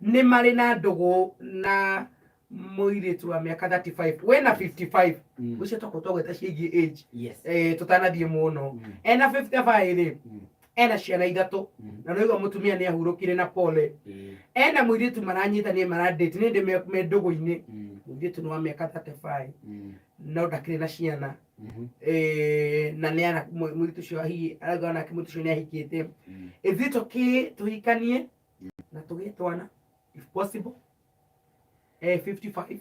Nĩ marĩ na ndũgũ na mũirĩtu wa mĩaka 35, we na 55. Ũcio tokorwo twagweta ciĩgiĩ age. Tũtanathiĩ mũno. Ena 55 rĩ, Ena ciana ithatũ na nĩwaigua mũtumia nĩ ahurũkire na pole. Ena mũirĩtu maranyitania maradate, nĩ ndĩ me ndũgũ-inĩ. Mũirĩtu nĩ wa mĩaka 35 no ndakĩrĩ na ciana. Na nĩ ana mũirĩtu ũcio hihi arauga onake mũirĩtu ũcio nĩ ahikĩte. Is it okay tũhikanie na tũgĩe twana if possible? 55.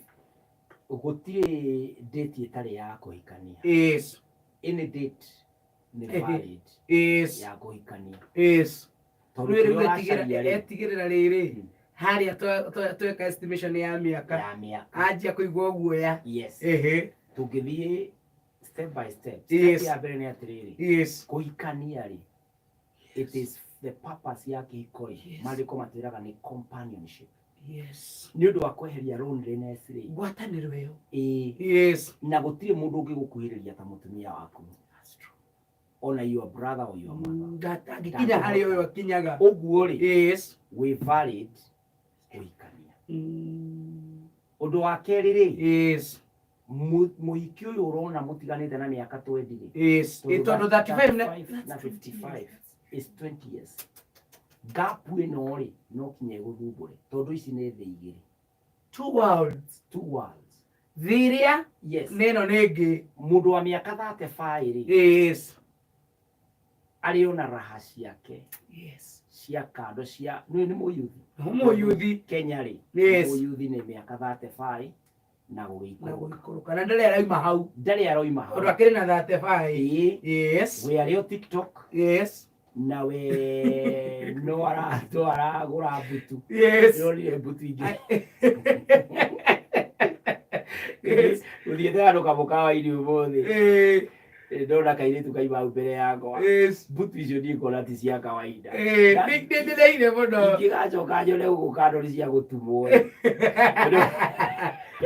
Gũtirĩ date ĩtarĩ ya kũhikania. Any date nĩ valid ya kũhikania. Tondũ Rĩu kĩrĩa rĩu etigĩra ũracaria rĩ, etigĩrĩra rĩrĩ harĩa tweka estimation ya mĩaka ya mĩaka anjia kũigua guoya. Tũngĩthiĩ step by step, step ya mbere nĩ atĩrĩrĩ, kũhikania rĩ, it is the purpose ya kĩhiko rĩ, maandĩko matwĩraga nĩ companionship. Nĩ ũndũ wa kweheria loneliness rĩ, ngwatanĩro ĩyo. Ĩĩ. Na gũtirĩ mũndũ ũngĩgũkuhĩrĩria ta mũtumia waku, ona your brother or your mother. Ndangĩkinya harĩa ũyũ akinyaga. Ũguo rĩ, wĩ valid kũhikania. Ũndũ wa kerĩ rĩ, mũhiki ũyũ ũrona mũtiganĩte na mĩaka 20 rĩ, Ĩ tondũ 35 na 35 na 55 is 20 years gap. Ĩno rĩ, no kinya ĩgũthumbũre tondũ ici nĩ thĩ igĩrĩ. Two worlds. Two worlds. Thĩ ĩrĩa nĩ ĩno nĩ ĩngĩ. Mũndũ wa mĩaka 35 rĩ, arĩ ona raha ciake cia kando cia nĩ mũyuthi. Mũyuthi. Kenya rĩ, mũyuthi nĩ mĩaka 35 na na gũgĩikũrũka. Gũikũrũka na ndarĩ arauma hau. Ndarĩ aroima hau. Tondũ akĩrĩ na 35. We arĩ o TikTok na we no aragũra mbutu. Ndĩronire mbutu ingĩ gũthiĩte handũ kamũkawa-inĩ ũmũthĩ, ndona kairĩtu kaima hau mbere yakwa, mbutu icio niĩ ngona ti cia kawaida. Nĩ ndĩreire mũno. Ingĩgacoka nyone gũkũ kando nĩ cia gũtumwo.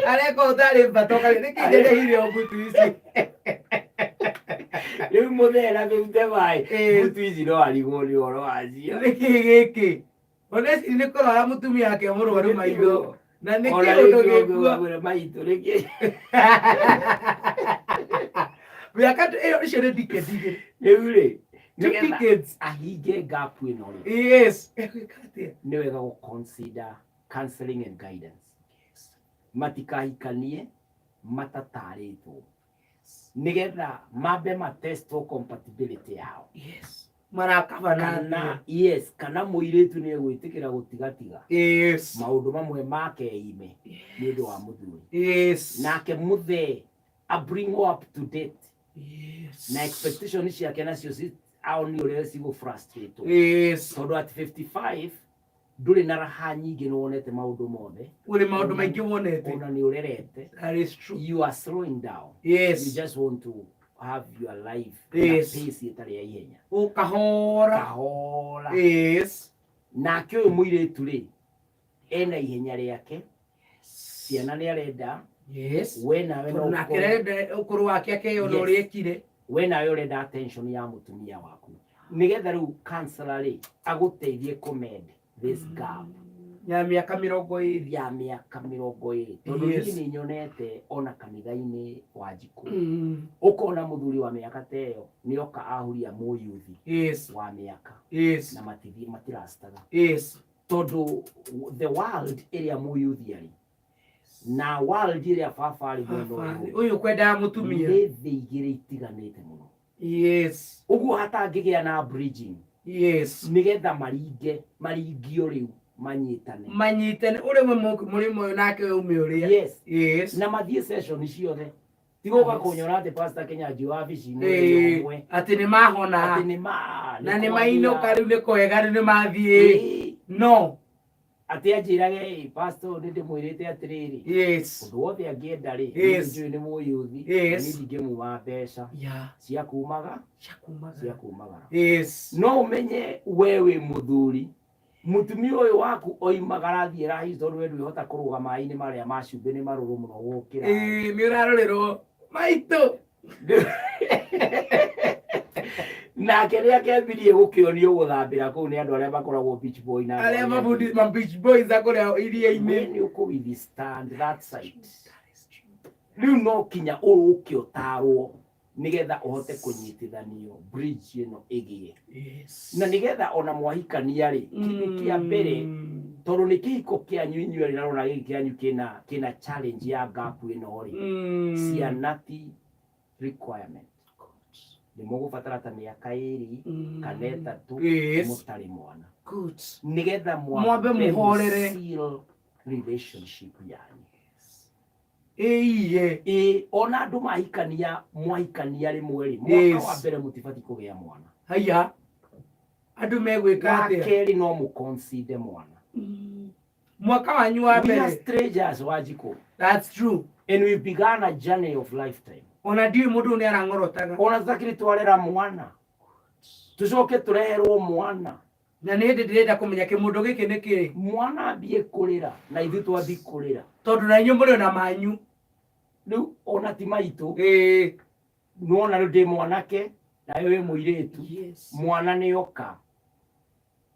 Areka ũtarĩ mbatoka nĩkĩ ndĩreire o mbutu ici. Rĩu mũthee na mĩrute maĩ, mbutu ici no arigwo nĩ ũhoro wacio. Nĩkĩ gĩkĩ oneci nĩ kũrora mũtumia wake mũrwaru maitho na nĩ Ona kĩũndũ rĩngĩ gĩkuo. ũngĩmwĩra maitũ nĩkĩ. Mĩaka ĩyo icio nĩ decade igĩrĩ. Rĩu rĩ, Two nĩgetha decades. ahinge gap ĩno rĩ, Egwĩka atĩa? Nĩ wega gũ consider counseling and guidance, matikahikanie matatarĩtwo, nĩgetha mambe matestwo compatibility yao. Marakabana. Kana yes, kana mũirĩtu nĩ egwĩtĩkĩra gũtigatiga maũndũ mamwe make ime nĩ ũndũ wa mũthuri, nake mũthee a bring up to date na expectation ciake nacio aoni ũrĩa cigũ frustrate, tondũ at 55 ndũrĩ na raha nyingĩ, nĩ wonete maũndũ mothe. Ũrĩ maũndũ maingĩ wonete. Ona nĩ ũrerete. That is true. You are slowing down. You just want to have your life na pace ĩtarĩ ya ihenya. Ũkahora. Kahora. Nake ũyũ mũirĩtu rĩ, ena ihenya rĩake, ciana nĩ arenda. We nawe no Tondũ nake arenda ũkũrũ wake akeyona ũrĩa ekire. We nawe ũrenda attention ya mũtumia waku, nĩgetha rĩu counselor rĩ agũteithie kũmend this gap ya mĩaka 20. Ya mĩaka 20, tondũ niĩ nĩ nyonete ona kanitha-inĩ wa Njikũ, ũkona mũthuri wa mĩaka ta ĩyo nĩ oka ahuria mũyuthi wa mĩaka na matithi matirastaga, tondũ the world ĩrĩa mũyuthi arĩ na world ĩrĩa baba arĩ mwena ũyũ Ũyũ kwendaga mũtumia. Nĩ thĩ igĩrĩ itiganĩte mũno. Ũguo hatangĩgĩa na bridging, nĩgetha maringe maringio rĩu manyitane. Manyitane ũrĩ mũrĩmo ũyũ nake ume ũrĩa. Na mathiĩ session ciothe, tigoka kũnyona atĩ Pastor Kenya wabici-inĩ ũmwe. Atĩ nĩ mahona. Atĩ nĩ ma na nĩ mainũka rĩu, nĩ kwega rĩu, nĩ mathiĩ no. Atĩ anjĩrage, "Ĩ, pastor, nĩ ndĩmwĩrĩte atĩrĩrĩ, ũndũ wothe angĩenda rĩ, niĩ njũĩ nĩ mũyuthi, na niĩ ndingĩmuma mbeca cia kumaga cia kumaga cia kumagara." No ũmenye we wĩ mũthuri, mũtumia ũyũ waku oimagara athiĩ rahi, tondũ we ndwĩhota kũrũga maĩ-inĩ marĩa ma cumbĩ, nĩ marũrũ mũno gũkĩra. Ĩĩ, nĩ ũrarorerwo maitũ. Nake nĩ akĩambirie gũkĩonio gũthambĩra kũu nĩ andũ arĩa makoragwo beach boy na andũ arĩa arĩa mabundi angĩ. Ma beach boys a kũrĩa iria-inĩ. We nĩ ũkũ withstand that side. Rĩu no kinya ũrũke ũtarwo. Nĩgetha ũhote kũnyitithanio bridge ĩno ĩgĩe. Yes. Na nĩgetha ona mwahikania rĩ, kĩndũ kĩa mbere, tondũ nĩ kĩhiko kĩanyu inyuĩ erĩ, narona gĩkĩ kĩanyu kĩna challenge ya gap ĩno rĩ, ciana ti requirement. Nĩ mũgũbatara ta mĩaka 2 kana 3 mũtarĩ mwana, Good. nĩgetha Mwambe mũhorere. Seal relationship yanyu. Ĩiye. Ĩ, ona andũ mahikania, mwahikania rĩmwe rĩ, mwaka wa mbere mũtibatiĩ kũgĩa mwana. Haya, andũ megwĩka Wa atĩa? kerĩ, no mũconcede mwana. Mwaka wanyu wa We are mbere. strangers, Wanjikũ. That's true. And we began a journey of lifetime. Ona ndiũĩ mũndũ ũyũ nĩ arang'orotaga. Ona tũtakĩrĩ twarera mwana, tũcoke tũreherwo mwana. Na nĩ hĩndĩ ndĩrenda kũmenya kĩmũndũ gĩkĩ nĩ kĩĩ. Mwana ambie kũrĩra na ithuĩ twambi kũrĩra. Tondũ na inyuĩ mũrĩ ona manyu. Rĩu ona ti maitũ. Ĩĩ. Nĩwona rĩu ndĩ mwanake nawe wĩ mũirĩtu. Yes. Mwana nĩ oka,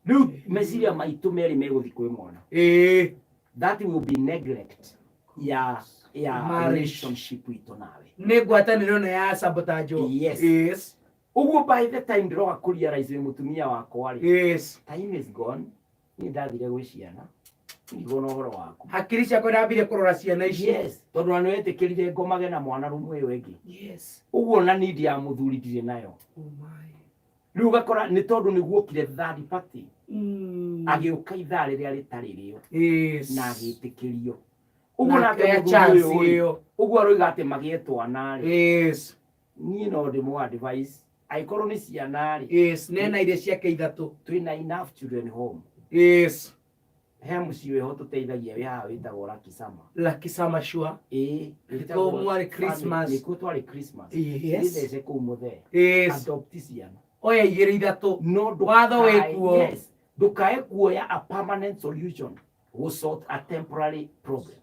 rĩu meciria maitũ merĩ megũthiĩ kwĩ mwana. Ĩĩ. That will be neglect ya Marriage. relationship itũ nawe. Nĩ ngwatanĩro na ya sabotage. Yes. Yes. Ũguo by the time ndĩroka kũrealize wĩ mũtumia wakwa rĩ, time is gone. Niĩ ndathire gwĩ ciana, ndigwo na ũhoro waku. Hakiri ciakwa ndambire kũrora ciana ici. Yes, tondũ ona nĩwetĩkĩrire ngomage na mwana rumu ĩyo ĩngĩ. Yes. Ũguo na need ya mũthuri ndirĩ nayo. Oh my. Rĩu ũgakora nĩ tondũ nĩ guokire third party, agĩũka ithaa rĩrĩa rĩtarĩ rĩo, na agĩtĩkĩrio ũguo. Na Nake akĩoya mũthuri chance ũyũ rĩ, ĩyo. Ũguo aroiga atĩ magĩe twana rĩ, niĩ no ndĩmũ advice, angĩkorwo nĩ ciana rĩ, Nena iria ciake ithatũ. Twĩna enough children home. He mũciĩ wĩho tũteithagia wĩ haha wĩtagwo Lucky Summer. Lucky Summer, sure. Ĩĩ. Nĩkuo mwarĩ Christmas. Nĩkuo twarĩ Christmas. Gĩthece kũu mũthee. Adopt ciana. Oya igĩrĩ ithatũ. No Watho wĩkuo. Yes, ndũkae kuoya a permanent solution gũ sort a temporary problem,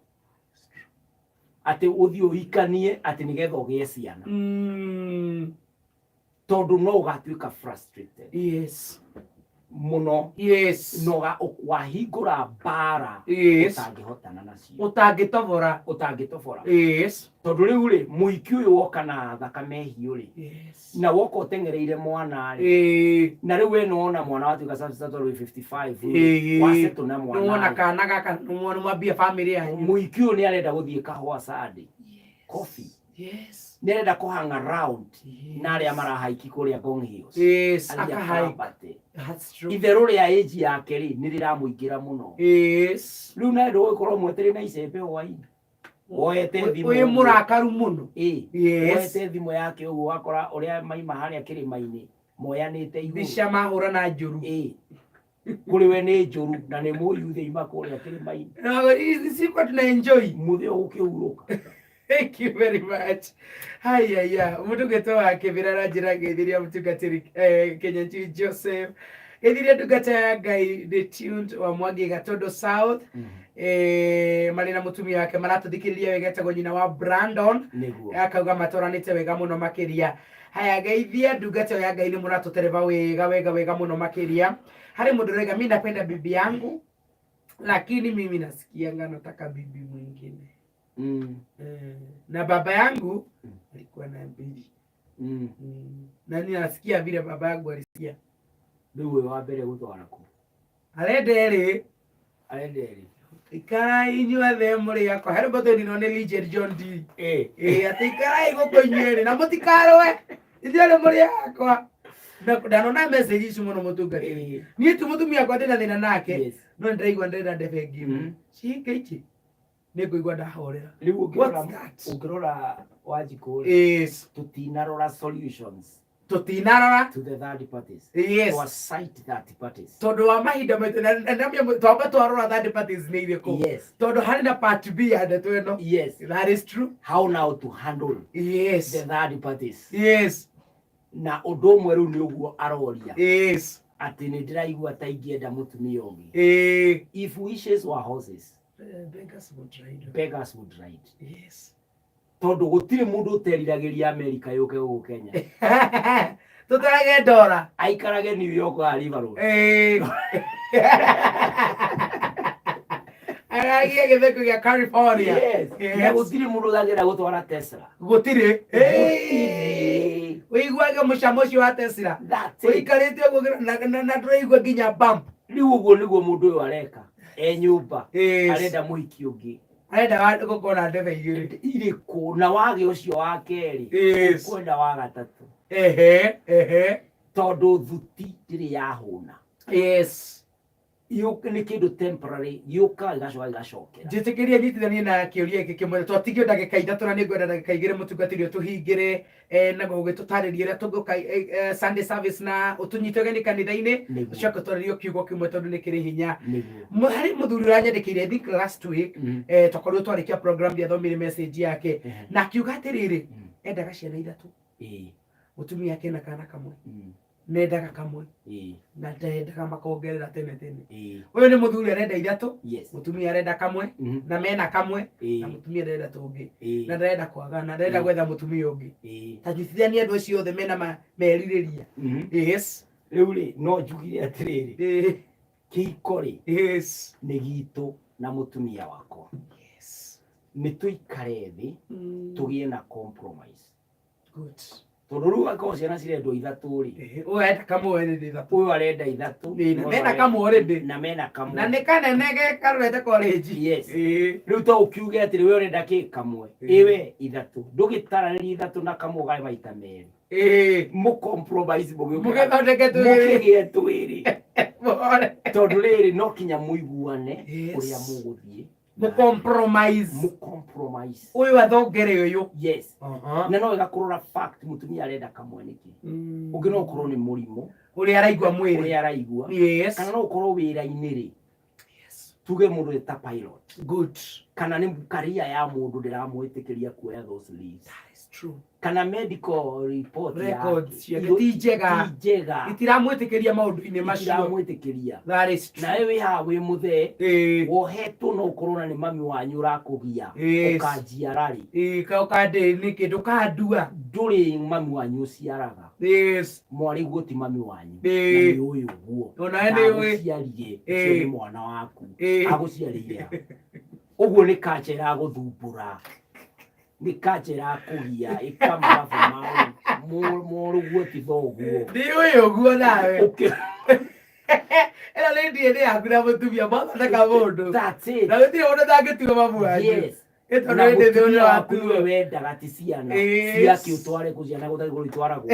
atĩ ũthiĩ ũhikanie atĩ nĩgetha ũgĩe ciana, tondũ no ũgatuĩka frustrated mũno, no wahingũra mbara ũtangĩhotana nacio. Ũtangĩtobora. Ũtangĩtobora. Tondũ rĩu rĩ, mũhiki ũyũ woka na thakame hiũ rĩ, na woka ũteng'ereire mwana rĩ, na rĩu we nĩwona mwana watuĩka sasa tondũ wĩ 55 rĩ, wasettle na mwana Nĩwona rĩ, kana gaka nĩwona mwambia family yanyu. Mũhiki ũyũ nĩ arenda gũthiĩ kahũa Sunday coffee, nĩ arenda kũ hang around na arĩa marahaiki kũrĩa Ngong Hills. Athiĩ Akahike. akambate. That's true. Itherũ rĩa age yake rĩ, nĩ rĩramũingĩra mũno. Rĩu nawe ndũgũgĩkorwo mweterere na icembe hwainĩ woete thimũ Wĩ ũguo. mũrakaru mũno. Ĩ, woete thimũ yake ũguo, wakora ũrĩa maima harĩa kĩrĩma-inĩ moyanĩte igũrũ. Mbica mahũrana njũru. Ĩ, kũrĩ we nĩ njũru na nĩ mũyuthĩ ima kũrĩa kĩrĩma-inĩ. No, sikuwa tuna enjoy. Mũthĩ ũgũkĩhurũka. Thank you very much. Haya ya, mũndũ gwĩtwo wa Kĩbĩra aranjĩra ngeithiria mũtungatĩri Kenyanjui Joseph. Ngeithiria ndungata ya Ngai the tuned wa Mwangi Gatondo South. Marĩ na mũtumia wake maratũthikĩrĩria wega, etagwo nyina wa Brandon. Nĩguo. Akauga matwaranĩte wega mũno makĩria. Haya, geithia ndungata ĩyo ya Ngai, nĩ mũratũtereba wega wega wega mũno makĩria. Harĩ mũndũ ũrauga, mi napenda bibi yangu lakini mimi nasikianga nataka bibi mwingine. Na baba yangu alikuwa na mbili. Na ninasikia vile baba yangu alisikia. Rĩu wĩ wa mbere gũtwara kũ? Arenda ĩrĩ. Arenda ĩrĩ. Ikarai inyuothe mũrĩ akwa. Harĩ mbũtũ nino nĩ Legend John D. Ĩ. Ĩ, atĩ ikarai gũkũ inyuĩ erĩ na mũtikarũe, ithuĩ mũrĩ akwa. Na ndanona message ici mũno mũtungatĩri. Niĩ tu mũtumia wakwa ndĩna thĩna nake, no nĩndĩraigua ndĩrenda ndebe ngima ciĩke ici, nĩ ngũigua ndahorera. Rĩu ũngĩrora, What's that? ũngĩrora Wanjikũ rĩ, tũtinarora solutions Tũtinarora to the third parties. Twa cite third parties. Tondũ wa mahinda maitũ twamba twarora third parties nĩ irĩkũ, tondũ harĩ na part B ya ndeto ĩno. That is true. How now to handle the third parties. Na ũndũ ũmwe rĩu nĩ ũguo aroria, atĩ nĩ ndĩraigua ta ingĩenda mũtumia ũngĩ. If wishes were horses, Beggars would ride. Beggars would ride. Tondũ gũtirĩ mũndũ ũteriragĩria America yũke gũkũ Kenya. Tũtarage ndora. Aikarage New York haha River Road. Ĩĩ. Ndagagie gĩthũngũ gĩa California. Yes. Yes. Na gũtirĩ mũndũ ũtangĩenda gũtwara Tesla. Gũtirĩ. Gũtirĩ. Ũiguage mũcamo ũcio wa Tesla. That's it. Ũikarĩte ũguo na ndũraigua nginya bump. Rĩu ũguo nĩguo mũndũ ũyũ areka e nyũmba. Yes. Arenda mũhiki ũngĩ. Arenda gũkorwo na ndebe igĩrĩ. Irĩkũ na wagĩa ũcio wa kerĩ. Yes. Ũkwenda wa gatatũ. Ehe, ehe. Tondũ thuti ndĩrĩ yahũna. Yes. Nĩ kĩndũ temporary gĩũkaga gĩgacoka gĩgacokera. Njĩtĩkĩrie nyitithanie na kĩũria gĩkĩ kĩmwe. Twatigio ndagĩka ithatũ na nĩngwenda ndagĩka igĩrĩ mũtungatĩri ũtũhingĩre na gũgĩtũtarĩria ũrĩa tũngĩũka Sunday service na ũtũnyite ũgeni kanitha-inĩ. Nĩguo. Ũcoke ũtwarĩrie kiugo kĩmwe tondũ nĩ kĩrĩ hinya. Nĩguo. Harĩ mũthuri ũranyandĩkĩire, I think last week, twakorirwo twarĩkia program ndiathomire message yake na akiuga atĩrĩrĩ, endaga ciana ithatũ, mũtumia ake na kana kamwe, nendaga kamwe na ndendaga makongerera tene tene. Ũyũ nĩ mũthuri arenda ithatũ, mũtumia arenda kamwe na mena kamwe na mũtumia arenda tũngĩ na ndarenda kwagana, ndarenda gwetha mũtumia ũngĩ. Ta nyitithania andũ acio othe mena merirĩria. Yes. Rĩu rĩ, no njugire atĩrĩrĩ, kĩhiko rĩ, nĩ gitũ na mũtumia wakwa. Nĩ tũikare thĩ tũgĩe na compromise. Good. Tondũ rĩu angĩkorwo ciana cirendwo ithatũ rĩ, Ũyũ arenda kamwe already ithatũ. Ũyũ arenda ithatũ. Na mena kamwe already. Na mena kamwe. Na nĩ kanene ge karorete college. Yes. Rĩu to ũkiuge atĩrĩ, we ũrenda kĩ kamwe, ĩwe ithatũ, ndũgĩtaranĩria ithatũ na kamwe ũgae maita merĩ. Mũ compromise mũgĩũke Mũgĩthondeke twĩrĩ. Mũkĩgĩe twĩrĩ. Mũhore. Tondũ rĩrĩ, no kinya mũiguane ũrĩa mũgũthiĩ. Mũ compromise. Mũ compromise. Ũyũ athongere ũyũ. Yes. Na no wega kũrora fact mũtumia arenda kamwe nĩkĩ. Ũngĩ no ũkorwo nĩ mũrimũ ũrĩa araigua mwĩrĩ. Ũrĩa araigua. Kana no ũkorwo wĩra-inĩ rĩ, tuge mũndũ ta pilot, kana nĩ career ya mũndũ ndĩramwĩtĩkĩria kuoya those leaves. That is true. Kana medical report Records yake ciake ti njega. Ti njega. Itiramwĩtĩkĩria maũndũ-inĩ macio. Itiramwĩtĩkĩria. That is true. Nawe wĩ haha wĩ mũthee, wohetwo no ũkorwo na nĩ mami wanyu ũrakũgia. Ũkanjiara rĩ? Ũkandĩ nĩkĩ ndũkandua. Ndũrĩ mami wanyu ũciaraga. Mwarĩ guo ti mami wanyu. Na nĩ ũyũ ũguo. Ona we nĩ ũĩ. Ndagũciarire, ũcio nĩ mwana waku. Agũciarĩire a? Ũguo nĩ kacha ĩragũthumbũra, nĩ kacha ĩrakũgia ĩkamarabu mũrũguo ti thoguo. Nĩ ũyũ ũguo nawe. Ĩno nĩ DNA yaku na mũtumia mwathondeka mũndũ. That's it. Na gũtirĩ mũndũ ũtangĩtua mamu wanyu. Ĩ tondũ Na hĩndĩ ĩyo mũtumia nĩ waku watuo. nĩwe wendaga, ti ciana. Ciake ũtware kũ? Ciana gũtarĩ kũndũ itwaragwo,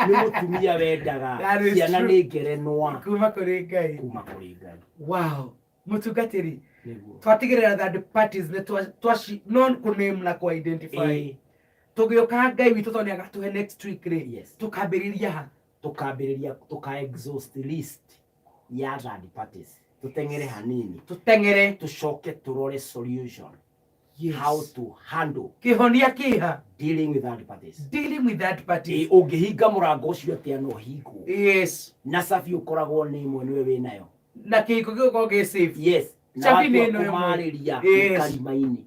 nĩ mũtumia wendaga. That is Ciana true. nĩ ngerenwa kuma kũrĩ Ngai. Kuma kũrĩ Ngai. Wow, mũtungatĩri, Nĩguo. twatigĩrĩra third parties nĩ twaci no kũname na kũ identify. Tũgĩũka, Ngai witũ tondũ nĩ agatũhe next week rĩ, tũkambĩrĩria ha? Tũkambĩrĩria tũka exhaust list ya third parties, tũteng'ere hanini. Tũteng'ere. Tũcoke tũrore solution, how to handle Kĩhonia kĩha. dealing with third parties. Dealing with third parties. Ũngĩhinga mũrango ũcio atĩa no ũhingwo? Na cabi ũkoragwo nĩ ĩmwe, nĩwe wĩnayo. Na kĩhiko gĩgũkorwo gĩ safe. Yes, na Cabi nĩ watua ĩno ĩmwe. kũmarĩria karima-inĩ.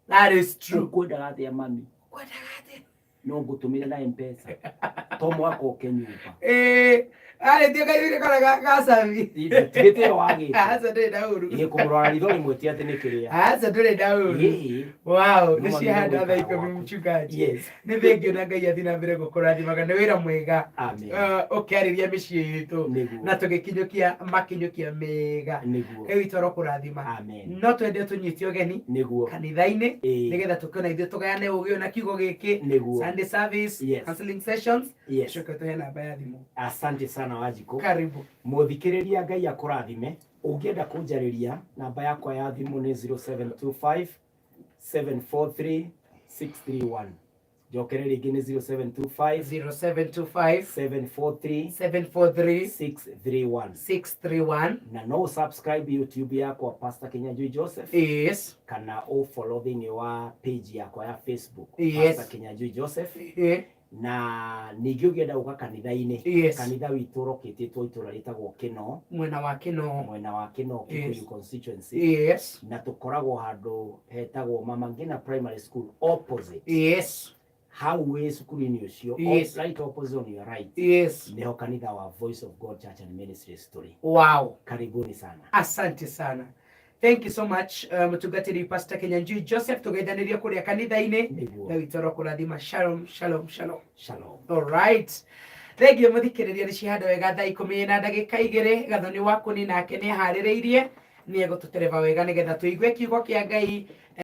That is true. Ũkwendaga atĩa, mami? Ũkwendaga atĩa? No ngũtũmĩre na Mpesa to mwaka ũke nyũmba. Arĩtie kaithire kana gacabi. Tigĩte ĩyo wagĩte. Aca, ndũrĩ na ũru. Ĩ kũmũrora ritho rĩmwe ti atĩ nĩ kĩrĩa. Aca, ndũrĩ na ũru. Wow, No nĩ ciahanda magĩrĩirwo thaa gũikara 10, gwaku. mchungaji. Nĩ thengio na Ngai athiĩ na mbere gũkũrathimaga, nĩ wĩra mwega. Amen. Ũkĩarĩria mĩciĩ itũ na tũgĩkinyũkia makinyũkia mega. Ngai witũ arokũrathima. Amen. No twende tũnyite ũgeni kanitha-inĩ nĩgetha tũke na ithuĩ tũgayane ũgĩ ũyũ na kiugo gĩkĩ. Sunday service, counseling sessions. Coke tũhe namba ya thimũ. Asante sana, Wanjikũ. Karibu. Mũthikĩrĩria, Ngai akũrathime. Ũngĩenda kũnjarĩria, namba yakwa ya thimũ nĩ 0725 743 631. Njokere rĩngĩ, nĩ 0725 0725 743 743 631. 631. Na no subscribe YouTube yakwa, Pastor Kinyanjui Joseph, kana ũ follow thĩinĩ wa page yakwa ya Facebook, Pastor Kinyanjui Joseph. Na ningĩ ũngĩenda gũka kanitha-inĩ, kanitha witũ ũrokĩtĩtwo itũra rĩtagwo Kĩno. Mwena wa Kĩno. Mwena wa Kĩno, Kikuyu constituency. Na tũkoragwo handũ hetagwo Mama Ngina Primary School opposite. Hau wĩ cukuru-inĩ ũcio, right opposite on your right, nĩho kanitha wa Voice of God Church and Ministries tũrĩ. Karibuni sana. Asante sana. Thank you so much, mũtungatĩri Pastor Kinyanjui Joseph, tũgeithanĩrie kũrĩa kanitha-inĩ. Nĩguo. Ngai witũ arokũrathima. Shalom, shalom, shalom. Shalom. Alright, thengio mũthikĩrĩria. Nĩ cihanda wega thaa 12:02. Gathoni waku ni nake nĩ aharĩrĩirie, nĩ egũtũtereba wega nĩgetha tũigue kiugo kĩa Ngai.